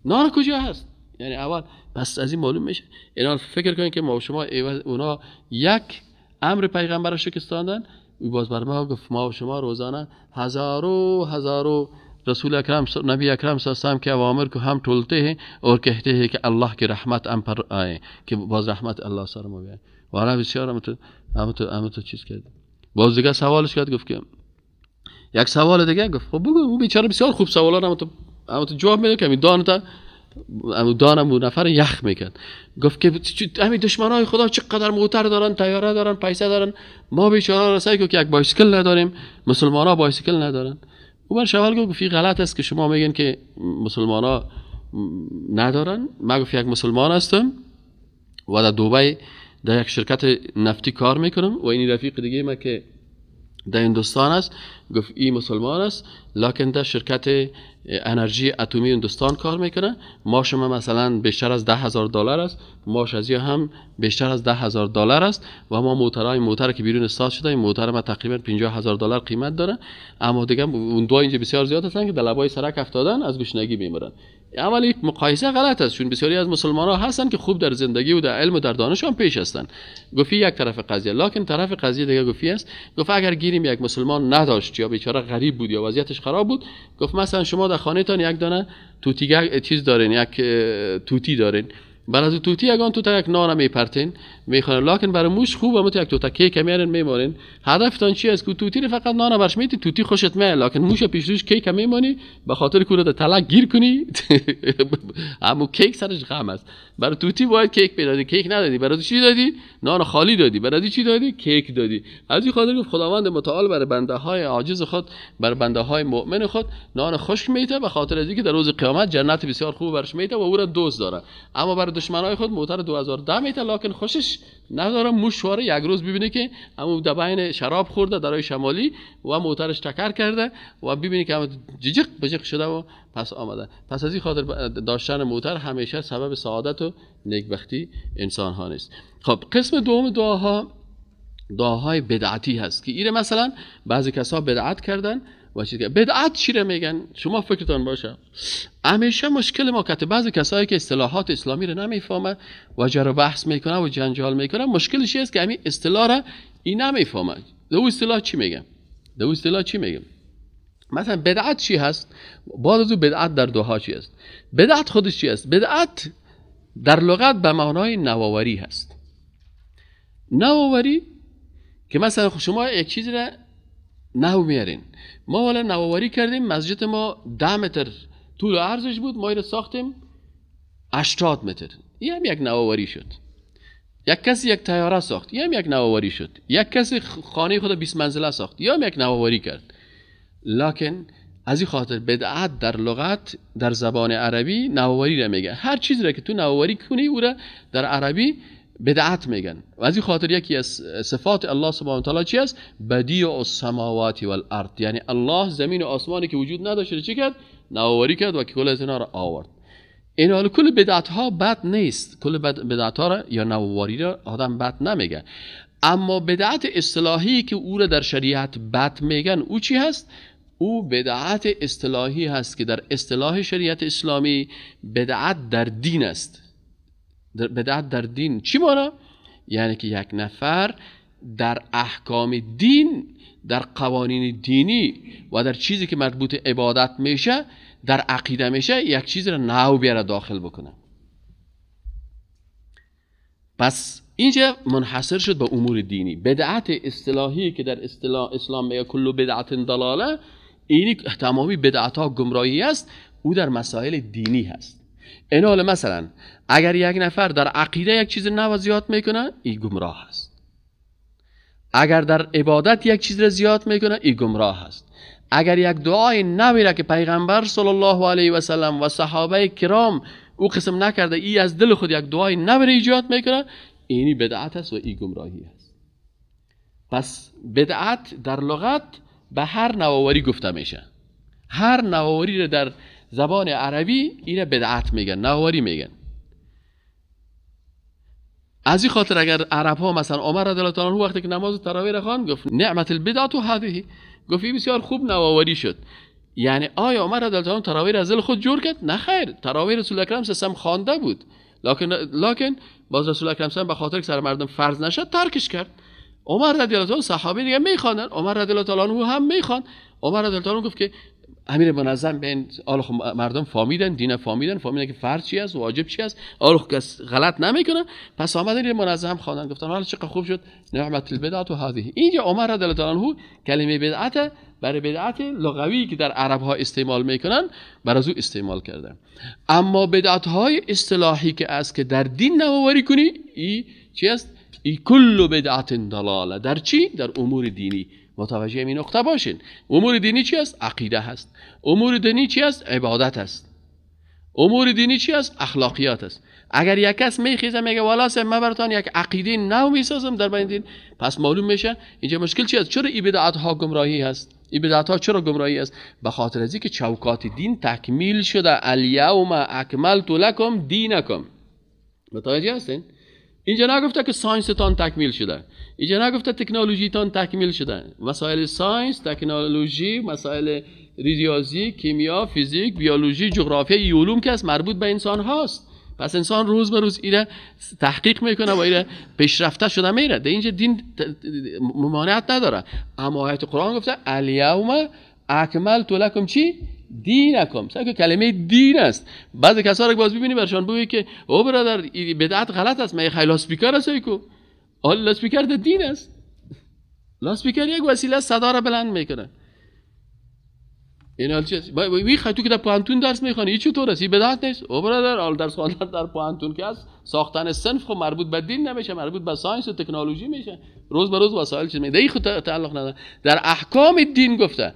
نان کجا هست؟ یعنی اول. پس از این معلوم میشه اینا فکر کنین که ما و شما اونا یک امر پیغمبر را شکستاندن، او باز بر ما گفت ما و شما روزانه هزار و هزار رسول اکرم نبی اکرم صلی اللہ علیہ وسلم کے اوامر کو ہم ٹولتے ہیں اور کہتے ہیں کہ اللہ کی رحمت ہم پر آئے، که باز رحمت الله سر ما بیاید. والا بسیار هم تو چیز کرد. باز دیگه سوالش کرد، گفت که یک سوال دیگه گفت خب بگو. او بیچاره بسیار خوب سوالا هم تو جواب میده که دانتا دانم نفر یخ میکرد. گفت که همین دشمنای خدا چقدر موتر دارن، طیاره دارن، پیسه دارن، ما بیچاره را سعی که یک بایسکل نداریم، مسلمان ها بایسکل ندارن. او بر شوال گفت غلط است که شما میگن که مسلمان ها ندارن. من گفت یک مسلمان هستم و در دبی در یک شرکت نفتی کار میکنم و این رفیق دیگه ما که در هندوستان است، گفت این مسلمان است لکن در شرکت انرژی اتمی هندوستان کار میکنه، ماش ما مثلا بیشتر از $10,000 است، ماش از هم بیشتر از $10,000 است و ما موترهای موتر که بیرون استاد شده، این موتر ما تقریبا $50,000 قیمت داره. اما دیگه اون دو اینجا بسیار زیاد هستن که در لبای سرک افتادن از گشنگی میمرن. اول یک مقایسه غلط است، چون بسیاری از مسلمان ها هستن که خوب در زندگی و در علم و در دانش هم پیش هستن. گفت یک طرف قضیه، لکن طرف قضیه دیگه گفت است، گفت اگر گیریم یک مسلمان نداشت یا بیچاره غریب بود یا وضعیتش خراب بود، گفت مثلا شما در خانه‌تان یک دانه توتی چیز دارین، یک توتی دارین، برای از توتی یگان تو تا یک نان میپرتین میخورن، لکن برای موش خوب هم تو یک توتا کیک میارین میمارین. هدفتان چی است؟ که توتی رو فقط نان برش میتی، توتی خوشت میاد، لکن موش پیش روش کیک میمانی به خاطر که رو تلک گیر کنی اما کیک سرش غم است. برای توتی باید کیک بدادی، کیک ندادی، برای چی دادی؟ نان خالی دادی. برای چی دادی؟ کیک دادی. از این خاطر گفت خداوند متعال برای بنده های عاجز خود، برای بنده های مؤمن خود نان خشک میته، به خاطر از اینکه در روز قیامت جنت بسیار خوب برش میته و او را دوست داره. اما برای دشمنای خود موتر 2010 میته، لکن خوشش نداره موشواره یک روز ببینه که همون دبین شراب خورده درای شمالی و موترش تکر کرده و ببینه که هم جیجق بجق شده و پس آمده. پس از این خاطر داشتن موتر همیشه سبب سعادت و نیکبختی انسان ها نیست. خب قسم دوم دعاها دعاهای بدعتی هست که ایره مثلا بعضی کسا بدعت کردن و چیز بدعت چی رو میگن؟ شما فکرتان باشه همیشه مشکل ما که بعضی کسایی که اصطلاحات اسلامی رو نمیفهمه و جر و بحث میکنه و جنجال میکنه، مشکلش است که همین اصطلاح رو این نمیفهمه. دو اصطلاح چی میگم؟ دو اصطلاح چی میگم؟ مثلا بدعت چی هست؟ بعد از بدعت در دعا چی است؟ بدعت خودش چی است؟ بدعت در لغت به معنای نوآوری هست. نوآوری که مثلا شما یک چیز را نو میارین. ما والا نوآوری کردیم، مسجد ما 10 متر طول و عرضش بود، ما اینو ساختیم 80 متر. این هم یک نوآوری شد. یک کسی یک طیاره ساخت، این هم یک نوآوری شد. یک کسی خانه خود 20 منزله ساخت، این هم یک نوآوری کرد. لکن از این خاطر بدعت در لغت در زبان عربی نوآوری را میگن. هر چیزی را که تو نوآوری کنی او را در عربی بدعت میگن. و از این خاطر یکی از صفات الله سبحانه و تعالی چی است؟ بدیع السماوات والارض، یعنی الله زمین و آسمانی که وجود نداشته چی کرد؟ نوآوری کرد و کل از اینا را آورد. این حال کل بدعت ها بد نیست، کل بدعت ها را یا نوآوری را آدم بد نمیگه. اما بدعت اصطلاحی که او را در شریعت بد میگن او چی هست؟ او بدعت اصطلاحی هست که در اصطلاح شریعت اسلامی بدعت در دین است. بدعت در دین چی مانا؟ یعنی که یک نفر در احکام دین، در قوانین دینی و در چیزی که مربوط عبادت میشه، در عقیده میشه، یک چیز را نو بیاره داخل بکنه. پس اینجا منحصر شد به امور دینی. بدعت اصطلاحی که در اصطلاح اسلام میگه کل بدعت ضلاله، اینی تمامی بدعت ها گمراهی است، او در مسائل دینی هست. این حال مثلا اگر یک نفر در عقیده یک چیز نو زیاد میکنه، این گمراه است. اگر در عبادت یک چیز را زیاد میکنه، این گمراه است. اگر یک دعای نوی را که پیغمبر صلی الله علیه و سلم و صحابه کرام او قسم نکرده، ای از دل خود یک دعای نوی را ایجاد میکنه، اینی بدعت است و این گمراهی است. پس بدعت در لغت به هر نوآوری گفته میشه. هر نوآوری را در زبان عربی اینه بدعت میگن، نوآوری میگن. از این خاطر اگر عرب ها مثلا عمر رضی الله تعالی عنه وقتی که نماز تراویح را خواند گفت نعمت البدعت هذه، گفت این بسیار خوب نوآوری شد. یعنی آیا عمر رضی الله تعالی عنه تراویح را از دل خود جور کرد؟ نه خیر، تراویح رسول اکرم صلی الله علیه و خوانده بود، لکن باز رسول اکرم صلی به خاطر که سر مردم فرض نشد ترکش کرد. عمر رضی الله تعالی صحابه دیگه میخواندن، عمر رضی الله تعالی عنه هم میخواند. عمر رضی الله تعالی عنه گفت که امیر منظم بین آل مردم فهمیدن، دین فهمیدن، فهمیدن که فرض چی است، واجب چی است، آل کس غلط نمیکنه. پس آمدن این منظم خواندن، گفتن حالا چقدر خوب شد، نعمت البدعت هذه. اینجا عمر رضی الله تعالی عنه کلمه بدعت برای بدعت لغوی که در عرب ها استعمال میکنن بر از او استعمال کردن. اما بدعت های اصطلاحی که است که در دین نوآوری کنی، ای چی است؟ ای کل بدعت ضلاله. در چی؟ در امور دینی. متوجه این نقطه باشین. امور دینی چی است؟ عقیده هست. امور دینی چی است؟ عبادت است. امور دینی چی است؟ اخلاقیات است. اگر یک کس میخیزه میگه والا من براتون یک عقیده نو میسازم در بین دین، پس معلوم میشه اینجا مشکل چی است؟ چرا این بدعت ها گمراهی هست؟ این بدعت ها چرا گمراهی است؟ به خاطر از اینکه چوکات دین تکمیل شده. الیوم اکملت لکم دینکم. متوجه هستین؟ اینجا نگفته که science تان تکمیل شده، اینجا نگفته تکنولوژی تان تکمیل شده. مسائل science، تکنولوژی، مسائل ریاضی، کیمیا، فیزیک، بیولوژی، جغرافیا، علوم که است مربوط به انسان هاست. پس انسان روز به روز ایره تحقیق میکنه و ایره پیشرفته شده میره. در اینجا دین ممانعت نداره. اما آیت قرآن گفته الیوم اکملت لکم چی؟ دینکم. سعی که کلمه دین است. بعضی کسا رو باز ببینی برشان بگی که او برادر بدعت غلط است، من خیلی لاسپیکر است، کو آل لاسپیکر در دین است. لاسپیکر یک وسیله صدا را بلند میکنه. این حال چیست؟ وی خیلی تو که در پوهنتون درس میخوانی این چطور است؟ این بدعت نیست؟ او برادر آل درس خواندن در پوهنتون که است ساختن صنف خب مربوط به دین نمیشه، مربوط به science و تکنولوژی میشه. روز به روز وسایل چیز میده، خود تعلق نداره. در احکام دین گفته.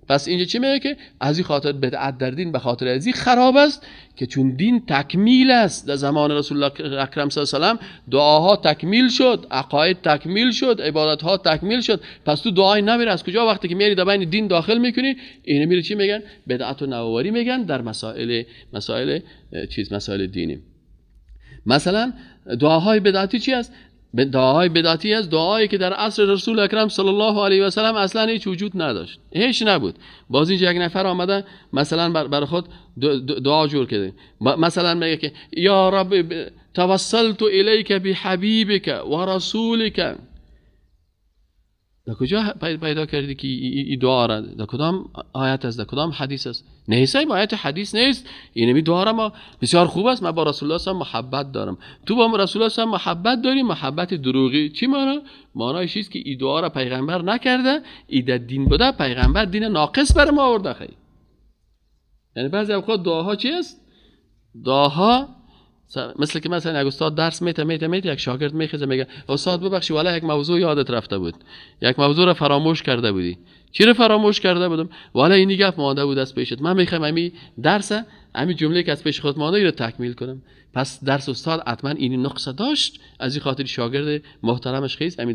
پس اینجا چی میگه که از این خاطر بدعت در دین به خاطر از این خراب است که چون دین تکمیل است. در زمان رسول الله اکرم صلی الله علیه و سلم دعاها تکمیل شد، عقاید تکمیل شد، عبادت ها تکمیل شد. پس تو دعای نمیره از کجا وقتی که میری در بین دین داخل میکنی؟ اینو میره چی میگن؟ بدعت و نوآوری میگن در مسائل چیز، مسائل دینی. مثلا دعاهای بدعتی چی است؟ دعاهای بدعتی است دعایی که در عصر رسول اکرم صلی الله علیه و سلم اصلا هیچ وجود نداشت، هیچ نبود. باز اینجا یک نفر آمده مثلا بر خود دعا جور کرده، مثلا میگه که یا رب توسلت الیک بحبیبک و رسولک. در کجا پیدا کردی که این دعا را؟ در کدام آیت است؟ در کدام حدیث است؟ نیست، آیت حدیث نیست. اینمی دعا را ما بسیار خوب است، من با رسول الله صلی محبت دارم، تو با رسول الله صلی محبت داری، محبت دروغی. چی معنا؟ معنایش است که این دعا را پیغمبر نکرده، این در دین بوده، پیغمبر دین ناقص بر ما آورده. خیلی یعنی بعضی اوقات دعاها چی است؟ دعاها مثل که مثلا یک استاد درس میته یک شاگرد میخیزه میگه استاد ببخشید والا یک موضوع یادت رفته بود، یک موضوع را فراموش کرده بودی. چی را فراموش کرده بودم؟ والا این گپ مانده بود از پیشت، من میخوام امی درس، امی جمله که از پیش خود مانده رو تکمیل کنم. پس درس استاد حتما این نقص داشت، از این خاطر شاگرد محترمش خیز امی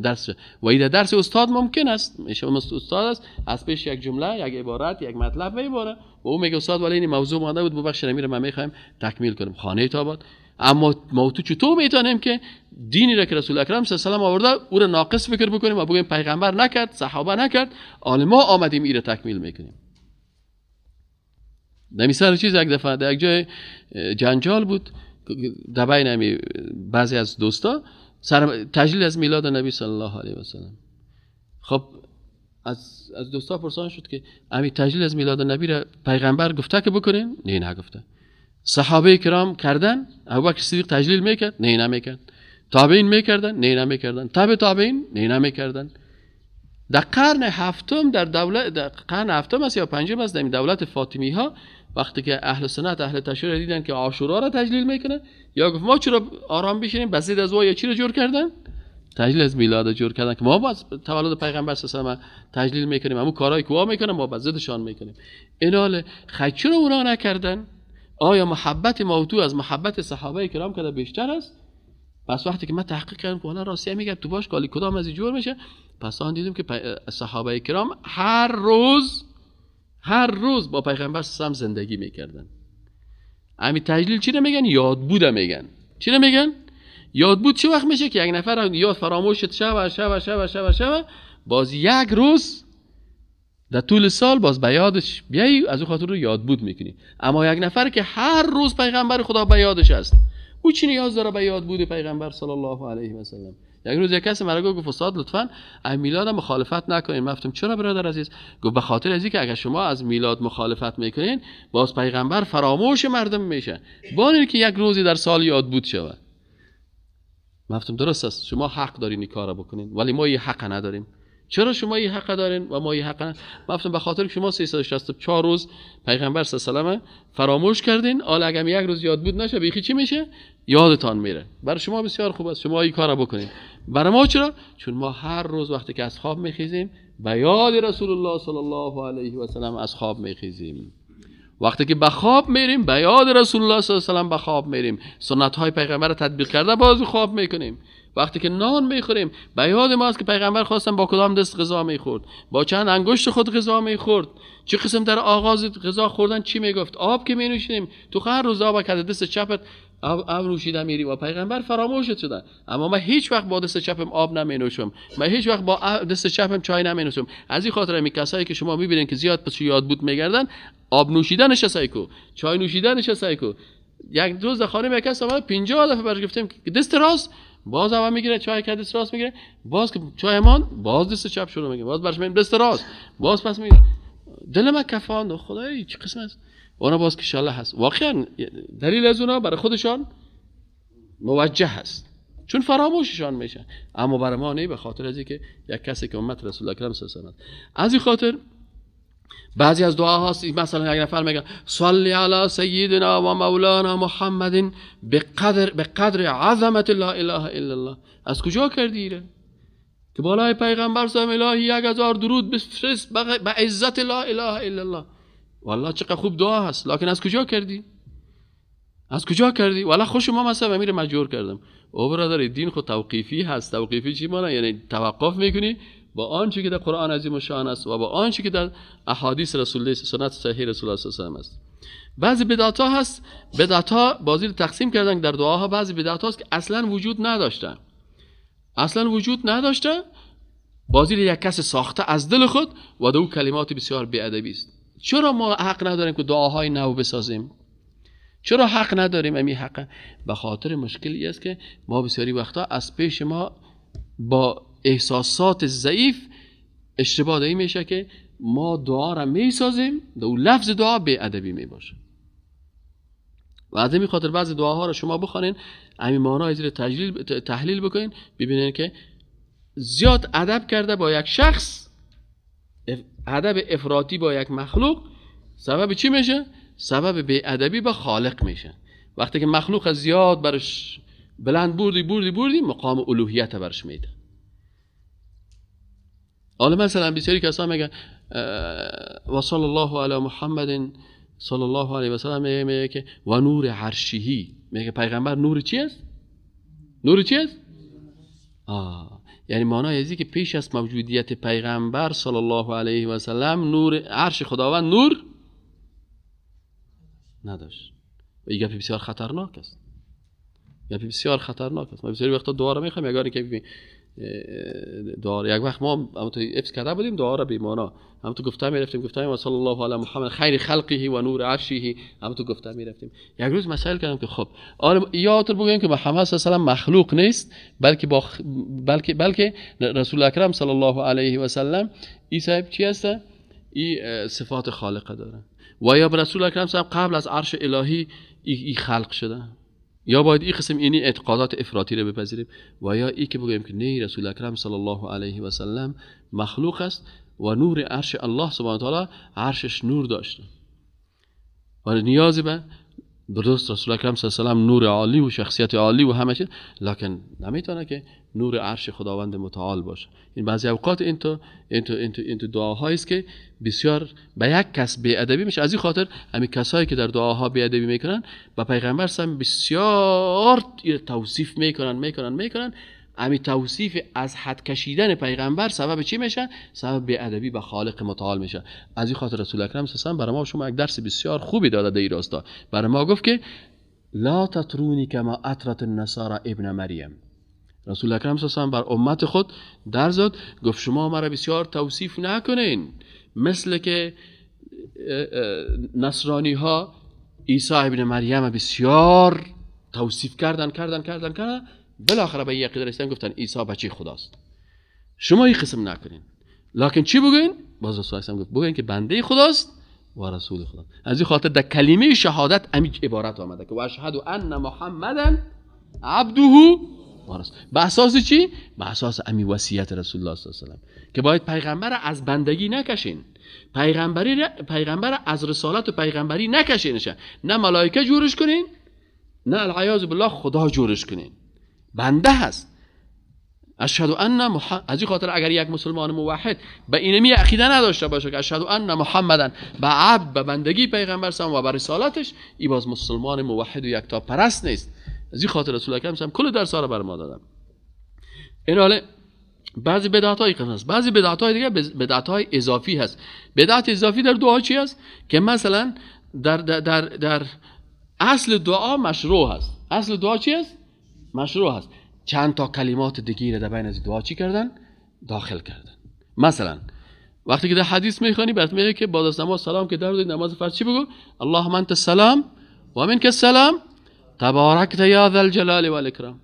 درس و این درس استاد ممکن است استاد است از پیش یک جمله، یک عبارت، یک مطلب میباره و او میگه استاد ولی این موضوع مانده بود ببخشید امی رو من میخوایم تکمیل کنم. خانه تاباد. اما ما تو چطور میتونیم که دینی را که رسول اکرم صلی الله علیه و آورده او را ناقص فکر بکنیم و بگیم پیغمبر نکرد، صحابه نکرد، آل ما آمدیم این را تکمیل میکنیم؟ در سر چیز یک دفعه در یک جای جنجال بود در بین بعضی از دوستا سر تجلیل از میلاد نبی صلی الله علیه و سلم. خب از دوستا پرسان شد که امی تجلیل از میلاد نبی را پیغمبر گفته که بکنین؟ نه نگفته. صحابه کرام کردن؟ ابوبکر صدیق تجلیل میکرد؟ نه نمیکرد. تابعین میکردن؟ نه نمیکردن. تابع تابعین؟ نه نمیکردن. در قرن هفتم در دولت، در قرن هفتم است یا پنجم است، در دولت فاطمی ها وقتی که اهل سنت اهل تشیع دیدن که عاشورا را تجلیل میکنه، یا گفت ما چرا آرام بشینیم، بسید از وا یا چی را جور کردن؟ تجلیل از میلاد جور کردن که ما باز تولد پیغمبر صلی الله علیه و تجلیل میکنیم، همون کارهایی که وا میکنه ما بزدشان میکنیم. اینال خیر اونا نکردن. آیا محبت موضوع از محبت صحابه کرام کده بیشتر است؟ پس وقتی که من تحقیق کردم که والا راستی میگم تو باش کالی کدام از جور میشه، پس آن دیدم که صحابه کرام هر روز با پیغمبر صلی الله علیه و زندگی میکردن. امی تجلیل چی میگن؟ یاد بوده میگن. چی میگن؟ یاد بود. چه وقت میشه که یک نفر یاد فراموش شوه شوه شوه شوه شوه، باز یک روز در طول سال باز به یادش بیایی، از اون خاطر رو یاد بود میکنی. اما یک نفر که هر روز پیغمبر خدا به یادش است، او چی نیاز داره به یاد بود پیغمبر صلی الله علیه و سلم؟ یک روز یک کسی مرا گفت استاد لطفاً از میلاد مخالفت نکنین. من گفتم چرا برادر عزیز؟ گفت به خاطر از اینکه اگر شما از میلاد مخالفت میکنین باز پیغمبر فراموش مردم میشه، با اینکه یک روزی در سال یاد بود شود. من گفتم درست است، شما حق دارین این کارو بکنین، ولی ما این حق نداریم. چرا شما این حق دارین و ما این حق نداریم؟ من گفتم به خاطر که شما 364 روز پیغمبر صلی الله علیه و فراموش کردین، حالا اگر یک روز یاد بود نشه بیخی چی میشه؟ یادتان میره. برای شما بسیار خوب است شما این کارو بکنین. برای ما چرا؟ چون ما هر روز وقتی که از خواب میخیزیم به یاد رسول الله صلی الله علیه و سلم از خواب میخیزیم. وقتی که به خواب میریم به یاد رسول الله صلی الله علیه و سلم به خواب میریم. سنت های پیغمبر رو تطبیق کرده باز خواب میکنیم. وقتی که نان میخوریم به یاد ما است که پیغمبر خواستن با کدام دست غذا میخورد، با چند انگشت خود غذا میخورد، چه قسم در آغاز غذا خوردن چی میگفت، آب که مینوشیدیم تو هر روز آب که دست چپت آب نوشیده میری و پیغمبر فراموشت شده. اما من هیچ وقت با دست چپم آب نمینوشم، من هیچ وقت با دست چپم چای نمینوشم. از این خاطر می کسایی که شما میبینین که زیاد پس یاد بود میگردن، آب نوشیدنش سعی کو، چای نوشیدنش سعی کو. یک روز در خانه یک کس آمد 50 دفعه برش گفتیم که دست راست، باز اول میگیره چای که دست راست میگیره، باز که چای مان باز دست چپ شروع میگیره، باز برش میگیم دست راست، باز پس میگیره. دل من کفان خدای چه قسم است. اونا باز که شالله هست واقعا دلیل از اونا برای خودشان موجه هست چون فراموششان میشه، اما برای ما نه، به خاطر از اینکه یک کسی که امت رسول اکرم صلی الله علیه و سلم. از این خاطر بعضی از دعاها هست، مثلا یک نفر میگه صلی علی سیدنا و مولانا محمد به قدر عظمت لا اله الا الله. از کجا کردی ایره؟ که بالای پیغمبر صلی الله علیه 1000 درود بفرست به عزت لا اله الا الله. والله چقدر خوب دعا هست، لکن از کجا کردی؟ از کجا کردی؟ والله خوش ما مثلا امیر مجبور کردم. او برادر دین خود توقیفی هست. توقیفی چی معنی؟ یعنی توقف میکنی با آنچه که در قرآن عظیم شان است و با آنچه که در احادیث رسول الله سنت صحیح رسول الله صلی الله علیه و است. بعضی بدعت ها هست، بدعت ها بازی تقسیم کردن در دعاها. بعضی بدعت هاست که اصلا وجود نداشته، اصلا وجود نداشته، بازی یک کس ساخته از دل خود و دو کلمات بسیار بی‌ادبی است. چرا ما حق نداریم که دعاهای نو بسازیم؟ چرا حق نداریم؟ امی حق به خاطر مشکلی است که ما بسیاری وقتا از پیش ما با احساسات ضعیف اشتباه دایی میشه که ما دعا را میسازیم، دو لفظ دعا بی ادبی میباشه. و از این خاطر بعضی دعاها را شما بخوانین، همین معنای زیر تحلیل بکنین، ببینین که زیاد ادب کرده با یک شخص، ادب افراطی با یک مخلوق سبب چی میشه؟ سبب بی ادبی با خالق میشه. وقتی که مخلوق زیاد برش بلند بردی بردی بردی، مقام الوهیت برش میده. حالا مثلا بسیاری کسا میگن و صلی الله علی محمد صلی الله علیه و سلم، میگه که و نور عرشهی، میگه پیغمبر نور چی است؟ نور چی است؟ یعنی معنای ازی که پیش از موجودیت پیغمبر صلی الله علیه و سلم نور عرش خداوند نور نداشت. و این گپ بسیار خطرناک است. گپ بسیار خطرناک است. ما بسیاری وقتا دعا را میخوایم، یگانی که دعا یک وقت ما هم تو حفظ کرده بودیم دعا را بیمانا، هم تو گفته میرفتیم، گفته و صلی الله علی محمد خیر خلقه و نور عرشه، هم تو گفته میرفتیم. یک روز مسائل کردم که خب یا تو بگویم که محمد صلی الله علیه و سلم مخلوق نیست، بلکه با بلکه رسول اکرم صلی الله علیه و سلم ای صاحب چی هست؟ ای صفات خالقه داره. و یا رسول اکرم صلی قبل از عرش الهی ای خلق شده. یا باید این قسم اینی اعتقادات افراطی رو بپذیریم، و یا ای که بگوییم که نه، رسول اکرم صلی الله علیه و سلم مخلوق است و نور عرش الله سبحانه و تعالی عرشش نور داشته و نیازی به درست رسول اکرم صلی الله علیه و سلم نور عالی و شخصیت عالی و همه چیز، لکن نمیتونه که نور عرش خداوند متعال باشه. این بعضی اوقات این تو دعاهایی است که بسیار به یک کس بی ادبی میشه. از این خاطر همین کسایی که در دعاها بی ادبی میکنن با پیغمبر سم بسیار توصیف میکنن. همین توصیف از حد کشیدن پیغمبر سبب چی میشه؟ سبب بی ادبی به خالق متعال میشه. از این خاطر رسول اکرم صلی الله علیه و برای ما شما یک درس بسیار خوبی داده در این راستا. برای ما گفت که لا تطرونی کما اطرت النصارى ابن مریم. رسول اکرم صلی الله علیه و بر امت خود در زد، گفت شما مرا بسیار توصیف نکنین مثل که نصرانی ها عیسی ابن مریم بسیار توصیف کردن کردن کردن کردن، بالاخره به یه عقیده رسیدن، گفتن عیسی بچه خداست. شما این قسم نکنین، لکن چی بگوین؟ باز رسول اکرم گفت بگوین که بنده خداست و رسول خدا. از این خاطر در کلمه شهادت همین عبارت آمده که و اشهد ان محمدا عبده و رسوله. به اساس چی؟ به اساس امی وصیت رسول الله صلی الله علیه و سلم که باید پیغمبر از بندگی نکشین، پیغمبر از رسالت و پیغمبری نکشینشه، نه ملائکه جورش کنین، نه العیاذ بالله خدا جورش کنین. بنده هست. اشهد ان محمد. از این خاطر اگر یک مسلمان موحد به اینمی عقیده نداشته باشه که اشهد ان محمدن به عبد، به بندگی پیغمبر صلی و به رسالتش، ای باز مسلمان موحد و یکتا پرست نیست. از این خاطر رسول اکرم صلی کل درس ها را بر ما دادن. این حاله بعضی بدعت های قسم هست، بعضی بدعت های دیگه بدعت های اضافی هست. بدعت اضافی در دعا چی هست؟ که مثلا در در در, در اصل دعا مشروع هست. اصل دعا چی هست؟ مشروع هست. چند تا کلمات دیگه را در بین از دعا چی کردن؟ داخل کردن. مثلا وقتی که در حدیث میخوانی برات میگه که بعد از نماز سلام که در نماز فرض چی بگو؟ اللهم انت السلام و منک السلام تبارکت یا ذا الجلال والاکرام.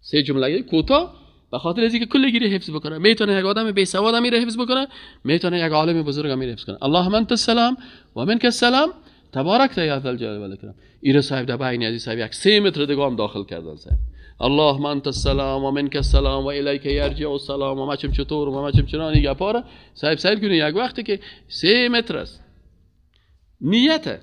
سه جمله کوتاه به خاطر از اینکه کل گیری حفظ بکنه. میتونه یک آدم بی سواد هم حفظ بکنه، میتونه یک عالم بزرگ هم حفظ کنه. اللهم انت السلام و منک السلام تبارکت یا ذا الجلال والاکرام. ایره صاحب در بین از صاحب یک 3 متر دیگه هم داخل کردن صاحب. اللهم انت السلام و منک السلام و الیک یرجع السلام و ما چم چطور و ما چم چنان. گپاره صاحب سیل کنی یک وقتی که 3 متر است. نیت،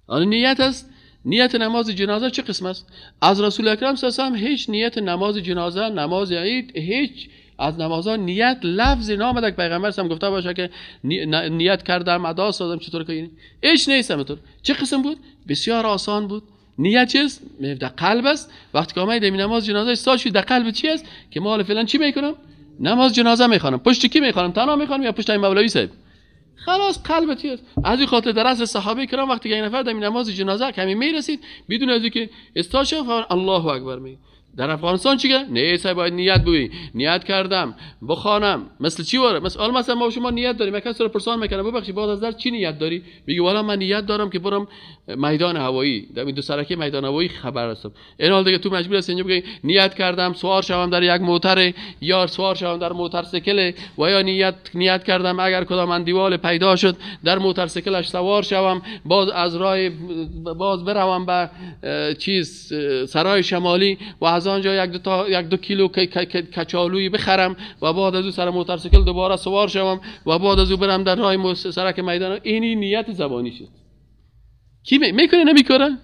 آن نیت است. نیت نماز جنازه چه قسم است؟ از رسول اکرم صلی الله علیه و سلم هیچ نیت نماز جنازه، نماز عید، هیچ از نمازها نیت لفظ نامده که پیغمبر هم گفته باشه که نیت کردم ادا سازم چطور که هیچ نیست. همینطور چه قسم بود؟ بسیار آسان بود. نیت چیست؟ در قلب است. وقتی که آمدید نماز جنازه استاد شد در قلب چی است؟ که ما حالا فعلا چی میکنم؟ نماز جنازه میخوانم. پشت کی میخوانم؟ تنها میخوانم یا پشت این مولوی صاحب؟ خلاص قلب چی است؟ از این خاطر در عصر صحابه کرام وقتی که یک نفر در نماز جنازه کمی میرسید بدون از اینکه استاد شد الله اکبر می. در افغانستان چی که؟ نه صاحب باید نیت بگی. نیت کردم بخوانم. مثل چی واره؟ مثلا ما شما نیت داریم، یک کس رو پرسان میکنه ببخشید بعد از درس چی نیت داری؟ میگه والا من نیت دارم که برم میدان هوایی، در این دو سرکه میدان هوایی خبر هستم. این حال دیگه تو مجبور هستی اینجا بگی نیت کردم سوار شوم در یک موتر یا سوار شوم در موتورسیکل، و یا نیت کردم اگر کدام اندیوال پیدا شد در موتورسیکلش سوار شوم، باز از راه باز بروم به چیز سرای شمالی و از آنجا یک دو کیلو کچالوی بخرم و بعد از او سر موتورسیکل دوباره سوار شوم و بعد از او برم در راه سرک میدان. اینی نیت زبانی شد. کی میکنه نمیکنه؟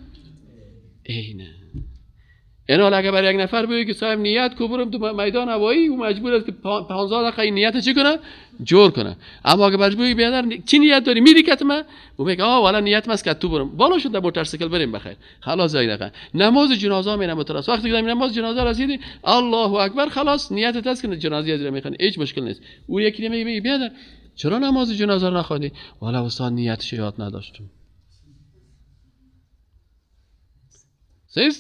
اینه. این حال اگه برای یک نفر بگی که صاحب نیت کو برم تو میدان هوایی، او مجبور است که 15 دقیقه نیت چی کنه؟ جور کنه. اما اگه برش بگی بیادر چی نیت داری؟ میری کت ما؟ او میگه آه والا نیت ماست که تو برم. بالا شد در موتورسیکل بریم بخیر. خلاص یک دقیقه. نماز جنازه می نموتر است. وقتی که نماز جنازه رسیدی الله اکبر، خلاص نیتت است که جنازه از میخوانی، هیچ مشکل نیست. او یکی میگه بیادر چرا نماز جنازه رو نخوندی؟ والا استاد نیتش یاد نداشتم. صحیح؟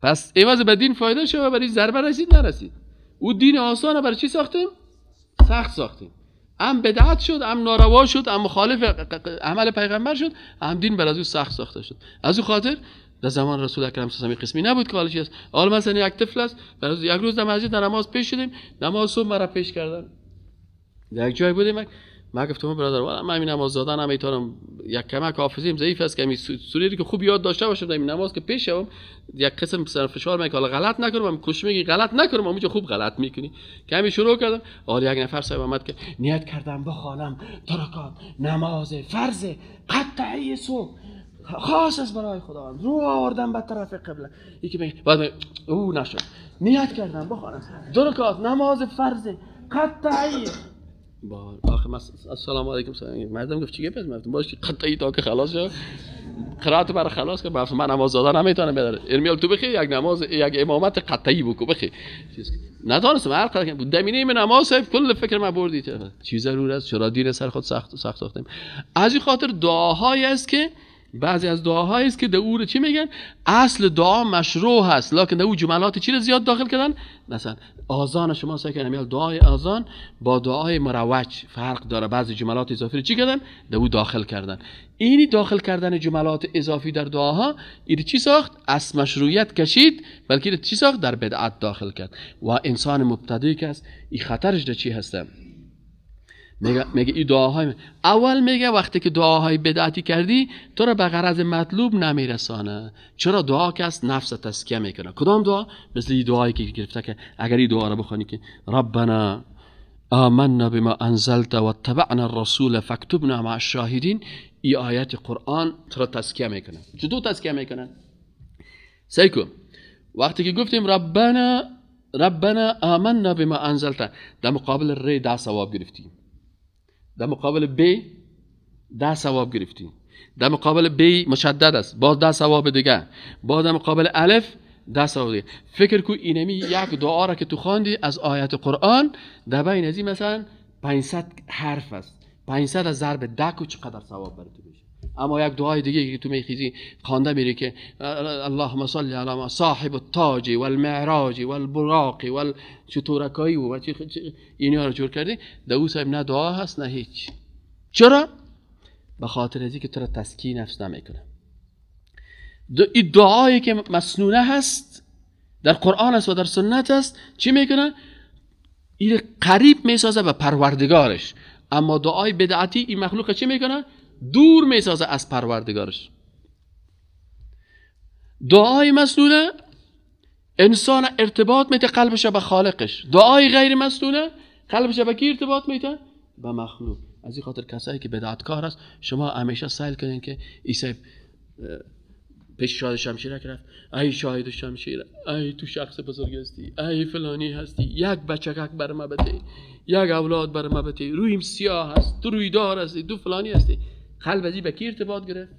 پس عوض به دین فایده شد و برای ضربه رسید نرسید. او دین آسانه برای چی ساختیم؟ سخت ساختیم. هم بدعت شد، هم ناروا شد، هم مخالف عمل پیغمبر شد، هم دین بر از او سخت ساخته شد. از او خاطر در زمان رسول اکرم صلی الله علیه و قسمی نبود که حالا چی است. حالا مثلا یک طفل است، برای یک روز در مسجد در نماز پیش شدیم، نماز صبح مرا پیش کردن. در یک جای بودیم، من گفتم برادر والا من همین نماز دادن هم میتونم، یک کمک حافظیم ضعیف است که همین سوره که خوب یاد داشته باشم در این نماز که پیش شوم یک قسم سر فشار میگه حالا غلط نکنم، کوشش میگی غلط نکنم، اونجا خوب غلط میکنی. که همین شروع کردم، آره یک نفر صاحب آمد که نیت کردم بخوانم ترکات نماز فرض قطعی صبح خاص است برای خداوند، رو آوردم به طرف قبله. یکی میگه بعد او نشد، نیت کردم بخوانم دو رکعت نماز فرض قطعی. بار آخه السلام علیکم سلام. مردم گفت چی گفت؟ گفتم باش قطعی تا که خلاص شد قرائت برای خلاص که من نماز دادن نمیتونم بداره. ارمیال تو بخی یک نماز یک امامت قطعی بکو بخی. ندانستم هر قدر دمینه من نماز کل فکر من بردی چی ضرور است؟ چرا دین سر خود سخت سخت ساختیم؟ از این خاطر دعاهایی است که بعضی از دعاهایی است که در او چی میگن؟ اصل دعا مشروع هست، لکن در او جملات چی رو زیاد داخل کردن؟ مثلا آذان شما سعی کنید دعای آذان با دعای مروج فرق داره، بعضی جملات اضافی رو چی کردن؟ در او داخل کردن. اینی داخل کردن جملات اضافی در دعاها این چی ساخت؟ از مشروعیت کشید، بلکه چی ساخت؟ در بدعت داخل کرد. و انسان مبتدی که است این خطرش در چی هست؟ میگه این دعاهای اول میگه وقتی که دعاهای بدعتی کردی تو را به غرض مطلوب نمیرسانه. چرا؟ دعا که است نفس تزکیه میکنه. کدام دعا؟ مثل این دعایی که گرفته که اگر این دعا را بخوانی که ربنا آمنا بما انزلت واتبعنا الرسول فاکتبنا مع الشاهدین، این آیت قرآن تو را تزکیه میکنه. چطور تزکیه میکنه؟ سعی کن وقتی که گفتیم ربنا آمنا بما انزلت، در مقابل ر 10 ثواب گرفتیم، در مقابل ب 10 ثواب گرفتیم، در مقابل ب مشدد است باز 10 ثواب دیگه، باز در مقابل الف 10 ثواب دیگه. فکر کو اینمی یک دعا را که تو خواندی از آیت قرآن در بین از این مثلا 500 حرف است، 500 از ضرب 10 کو چقدر ثواب برای تو میشه. اما یک دعای دیگه که تو میخیزی خوانده میری که اللهم صل علی صاحب التاج والمعراج والبراق وال چطورکایی و اینا رو جور کردی، در او صاحب نه دعا هست نه هیچ. چرا؟ به خاطر از اینکه تو را تزکیه نفس نمیکنه. این دعایی که مسنونه هست در قرآن است و در سنت است چی میکنه؟ این قریب میسازه به پروردگارش. اما دعای بدعتی این مخلوق چی میکنه؟ دور میسازه از پروردگارش. دعای مسنونه انسان ارتباط میده قلبش به خالقش، دعای غیر مسنونه قلبش به کی ارتباط میده؟ به مخلوق. از این خاطر کسایی که بدعتکار است شما همیشه سعی کنین که عیسی پیش شاهد شمشیره رفت، ای شاهد شمشیره، ای تو شخص بزرگ هستی، ای فلانی هستی، یک بچکک بر ما بده، یک اولاد بر ما بده، رویم سیاه هست، تو رویدار هستی، تو فلانی هستی. قلب از این به کی ارتباط گرفت؟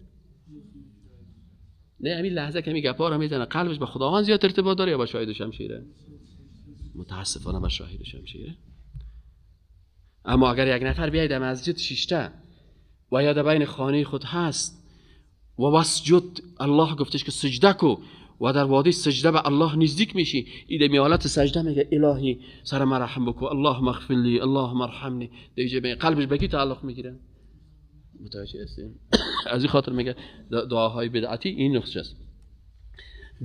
نه همین لحظه که می گپا رو میزنه قلبش به خداوند زیاد ارتباط داره یا با شاهد شمشیره؟ متاسفانه با شاهد شمشیره. اما اگر یک نفر بیاید در مسجد شیشته و یا در بین خانه خود هست و واسجد، الله گفتش که سجده کو و در وادی سجده به الله نزدیک میشی، این در حالت سجده میگه الهی سر من رحم بکو، اللهم اغفر لی، اللهم ارحمنی، دیگه قلبش به کی تعلق میگیره؟ متوجه هستین؟ از این خاطر میگه دعاهای بدعتی این نقص است.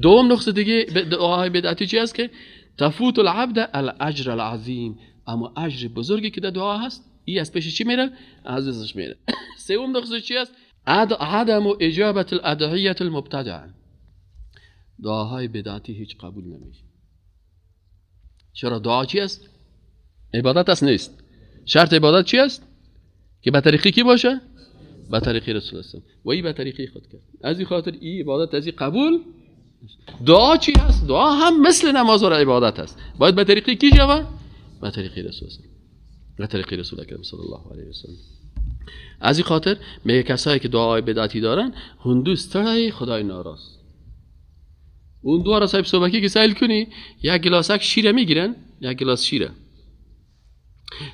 دوم نقص دیگه دعاهای بدعتی چی است؟ که تفوت العبد الاجر العظیم، اما اجر بزرگی که در دعا هست این از پیش چی میره؟ از ازش میره. سوم نقص چی است؟ عدم اجابت الادعیه المبتدعه، دعاهای بدعتی هیچ قبول نمیشه. چرا؟ دعا چی است؟ عبادت است نیست. شرط عبادت چی است؟ که به طریقی کی باشه؟ به طریقی رسول الله و ای به طریقی خود کرد. از این خاطر این عبادت از این قبول دعا چی هست؟ دعا هم مثل نماز و عبادت است. باید به طریقی کی شوه؟ به طریقی رسول، به طریقی رسول اکرم صلی الله علیه و سلم. از این خاطر میگه کسایی که دعای بدعتی دارن هندو ستړی خدای ناراض. اون دعا را صاحب صبحکی که سیل کنی یک گلاسک شیره میگیرن، یک گلاس شیره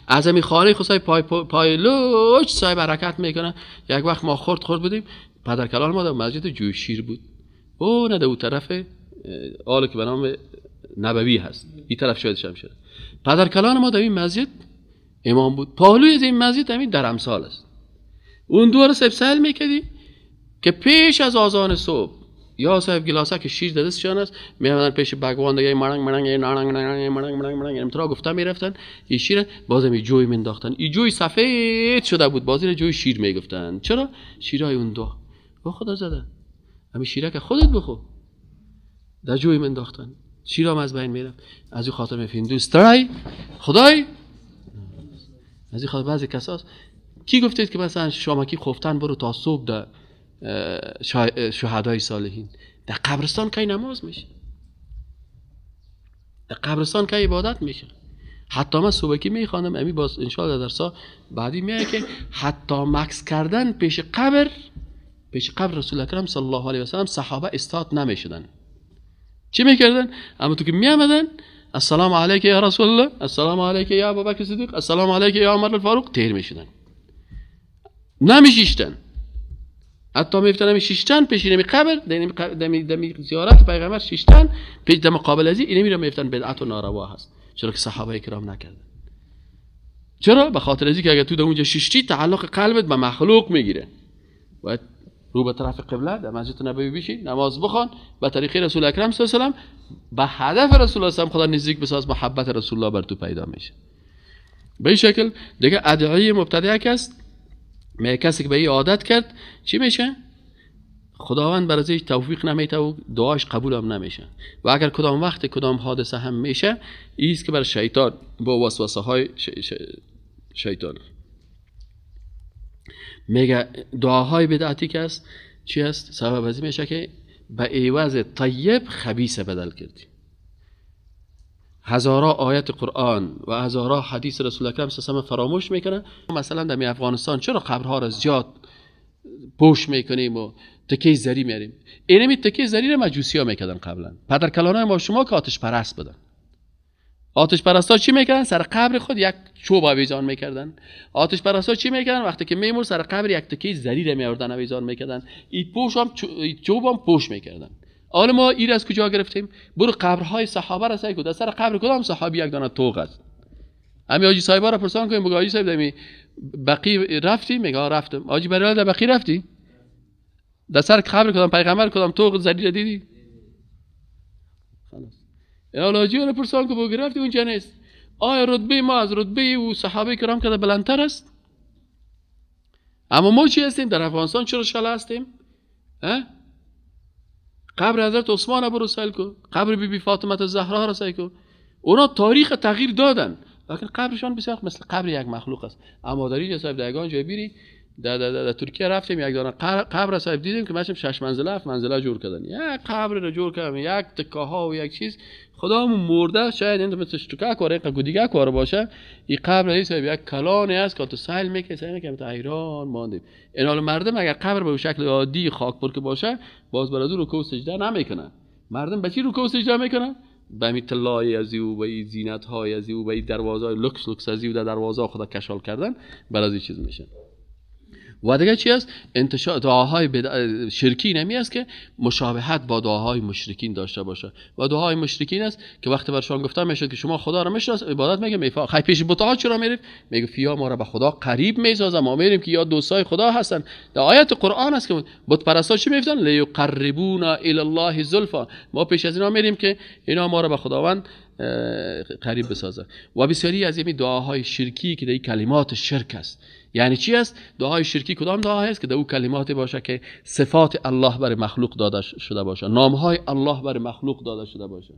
از همین خانه خود صاحب پای لوچ صاحب حرکت میکنن. یک وقت ما خورد بودیم، پدر کلان ما در مسجد جوی شیر بود، او نه در اون طرف آل که به نام نبوی هست، این طرف شاید شم شده. پدر کلان ما در این مسجد امام بود، پهلوی از این مسجد همین در امثال است. اون دو رو صاحب سهل میکردی که پیش از آذان صبح یا صاحب گلاسه که شیر دستشان است میامدن پیش بگوان دیگه، مرنگ مرنگ نارنگ نارنگ مرنگ مرنگ مرنگ امترا گفته میرفتن، این شیر بازم این جوی مینداختن، این جوی سفید شده بود، بازی جوی شیر میگفتن. چرا؟ شیرای اون دو با خدا زده، همین شیره که خودت بخو، در جوی مینداختن، شیرام از بین میرفت. از این خاطر میفهمیم دوستای خدای. از این خاطر بعضی کساس کی گفتید که مثلا شامکی خفتن برو تا صبح در شهدای صالحین در قبرستان کی نماز میشه، در قبرستان کی عبادت میشه. حتی من صبحکی میخوانم امی باز انشاءالله درسا بعدی میاد که حتی مکس کردن پیش قبر، پیش قبر رسول اکرم صلی الله علیه و سلم صحابه استاد نمیشدن. چی میکردن؟ اما تو که میامدن السلام علیک یا رسول الله، السلام علیک یا ابوبکر صدیق، السلام علیک یا عمر الفاروق، تیر میشدن، نمیشیشتن. حتی میفتن همی شیشتن پیش اینمی قبر، دمی زیارت پیغمبر شیشتن پیش دم قابل ازی اینمی رو میفتن بدعت و ناروا هست. چرا که صحابه کرام نکردن. چرا؟ به خاطر ازی که اگر تو در اونجا شیشتی تعلق قلبت به مخلوق میگیره. باید رو به طرف قبله در مسجد نبوی بشی، نماز بخوان به طریق رسول اکرم صلی الله علیه و سلم، به هدف رسول الله صلی خدا نزدیک بساز، محبت رسول الله بر تو پیدا میشه. به این شکل دیگه ادعیه مبتدعه است. می کسی که به این عادت کرد چی میشه؟ خداوند برای توفیق نمیده و دعاش قبول هم نمیشه. و اگر کدام وقت کدام حادثه هم میشه، ایست که بر شیطان با وسوسه های شیطان. میگه دعاهای بدعتی که است چی است؟ سبب از میشه که به عوض طیب خبیث بدل کردی. هزارا آیت قرآن و هزارا حدیث رسول اکرم صلی الله علیه و فراموش میکنه. مثلا در افغانستان چرا قبرها را زیاد پوش میکنیم و تکه زری میاریم؟ اینمی تکه زری را مجوسی ها میکردن قبلا. پدر کلانای ما شما که آتش پرست بودن. آتش پرستا چی میکردن؟ سر قبر خود یک چوب آویزان میکردن. آتش پرستا چی میکردن؟ وقتی که میمور سر قبر یک تکه زری را میآوردن آویزان میکردن. این پوش هم چوب هم پوش میکردن. حالا ما ایر از کجا گرفتیم؟ برو قبرهای صحابه را سعی کن. در سر قبر کدام صحابی یک دانه طوق است؟ امی حاجی صاحبا را پرسان کنیم، بگو حاجی صاحب دمی بقی رفتی؟ میگه رفتم. حاجی برای در بقی رفتی؟ در سر قبر کدام پیغمبر کدام طوق زری را دیدی؟ خلاص. حالا حاجی را پرسان کن بگو رفتی اونجا نیست. آیا رتبه ما از رتبه او صحابه کرام که بلندتر است؟ اما ما چی هستیم؟ در افغانستان چرا شله هستیم؟ ها؟ قبر حضرت عثمان برو سیل کو، قبر بی بی فاطمه زهرا را سیل کو. اونا تاریخ تغییر دادن، لیکن قبرشان بسیار مثل قبر یک مخلوق است. اما در اینجا صاحب در جای بیری در در در ترکیه رفتیم یک دانه قبر صاحب دیدیم که مثلا 6 منزله 7 منزله جور کردن، یک قبر را جور کردن، یک تکه ها و یک چیز. خدامون مرده شاید این مثل شتوکه کوره دیگه کار باشه. این قبر ای صاحب یک کلانی است که تو سیل میکنه، سیل میکنه تا حیران ماندیم. این حال مردم اگر قبر به شکل عادی خاک پر که باشه باز بر از او رکوع سجده نمیکنه. مردم به چی رکوع سجده میکنه؟ به می طلای از او، به زینت های از او، به دروازه های لوکس لوکس از او، در دروازه خدا کشال کردن بر از این چیز میشه. و دیگه چی است؟ انتشار دعاهای شرکی نمی است که مشابهت با دعاهای مشرکین داشته باشه. و دعاهای مشرکین است که وقتی برشان گفته میشد که شما خدا را میشناس عبادت میگه، میفا خی پیش بت‌ها چرا میرید؟ میگه فیا ما را به خدا قریب میسازه، ما میریم که یا دوستای خدا هستن. در آیت قرآن است که بت پرستا چی میگفتن؟ لیقربونا الی الله زلفا. ما پیش از اینا میریم که اینا ما را به خداوند قریب بسازه. و بسیاری از این دعاهای شرکی که در کلمات شرک است. یعنی چی است؟ دعای شرکی کدام دعا است که در او کلمات باشه که صفات الله بر مخلوق داده شده باشه، نامهای الله بر مخلوق داده شده باشه.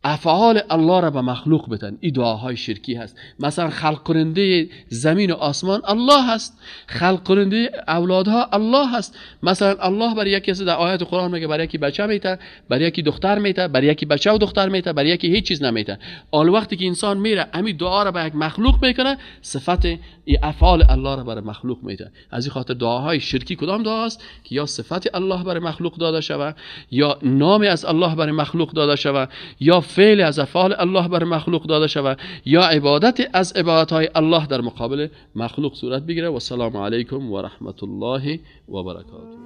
افعال الله را به مخلوق بدن. این دعاهای شرکی هست. مثلا خلق کننده زمین و آسمان الله هست، خلق کننده اولادها الله هست. مثلا الله برای یکی در آیات قرآن میگه برای یکی بچه میته، برای یکی دختر میته، برای یکی بچه و دختر میته، برای یکی هیچ چیز نمیته. آل وقتی که انسان میره همین دعا را به یک مخلوق میکنه، صفت افعال الله را برای مخلوق میده. از این خاطر دعاهای شرکی کدام دعا است که یا صفت الله برای مخلوق داده شود، یا نام از الله برای مخلوق داده شود، یا فعل از افعال الله بر مخلوق داده شود، یا عبادت از عبادت‌های الله در مقابل مخلوق صورت بگیره. و السلام علیکم و رحمت الله و برکاته.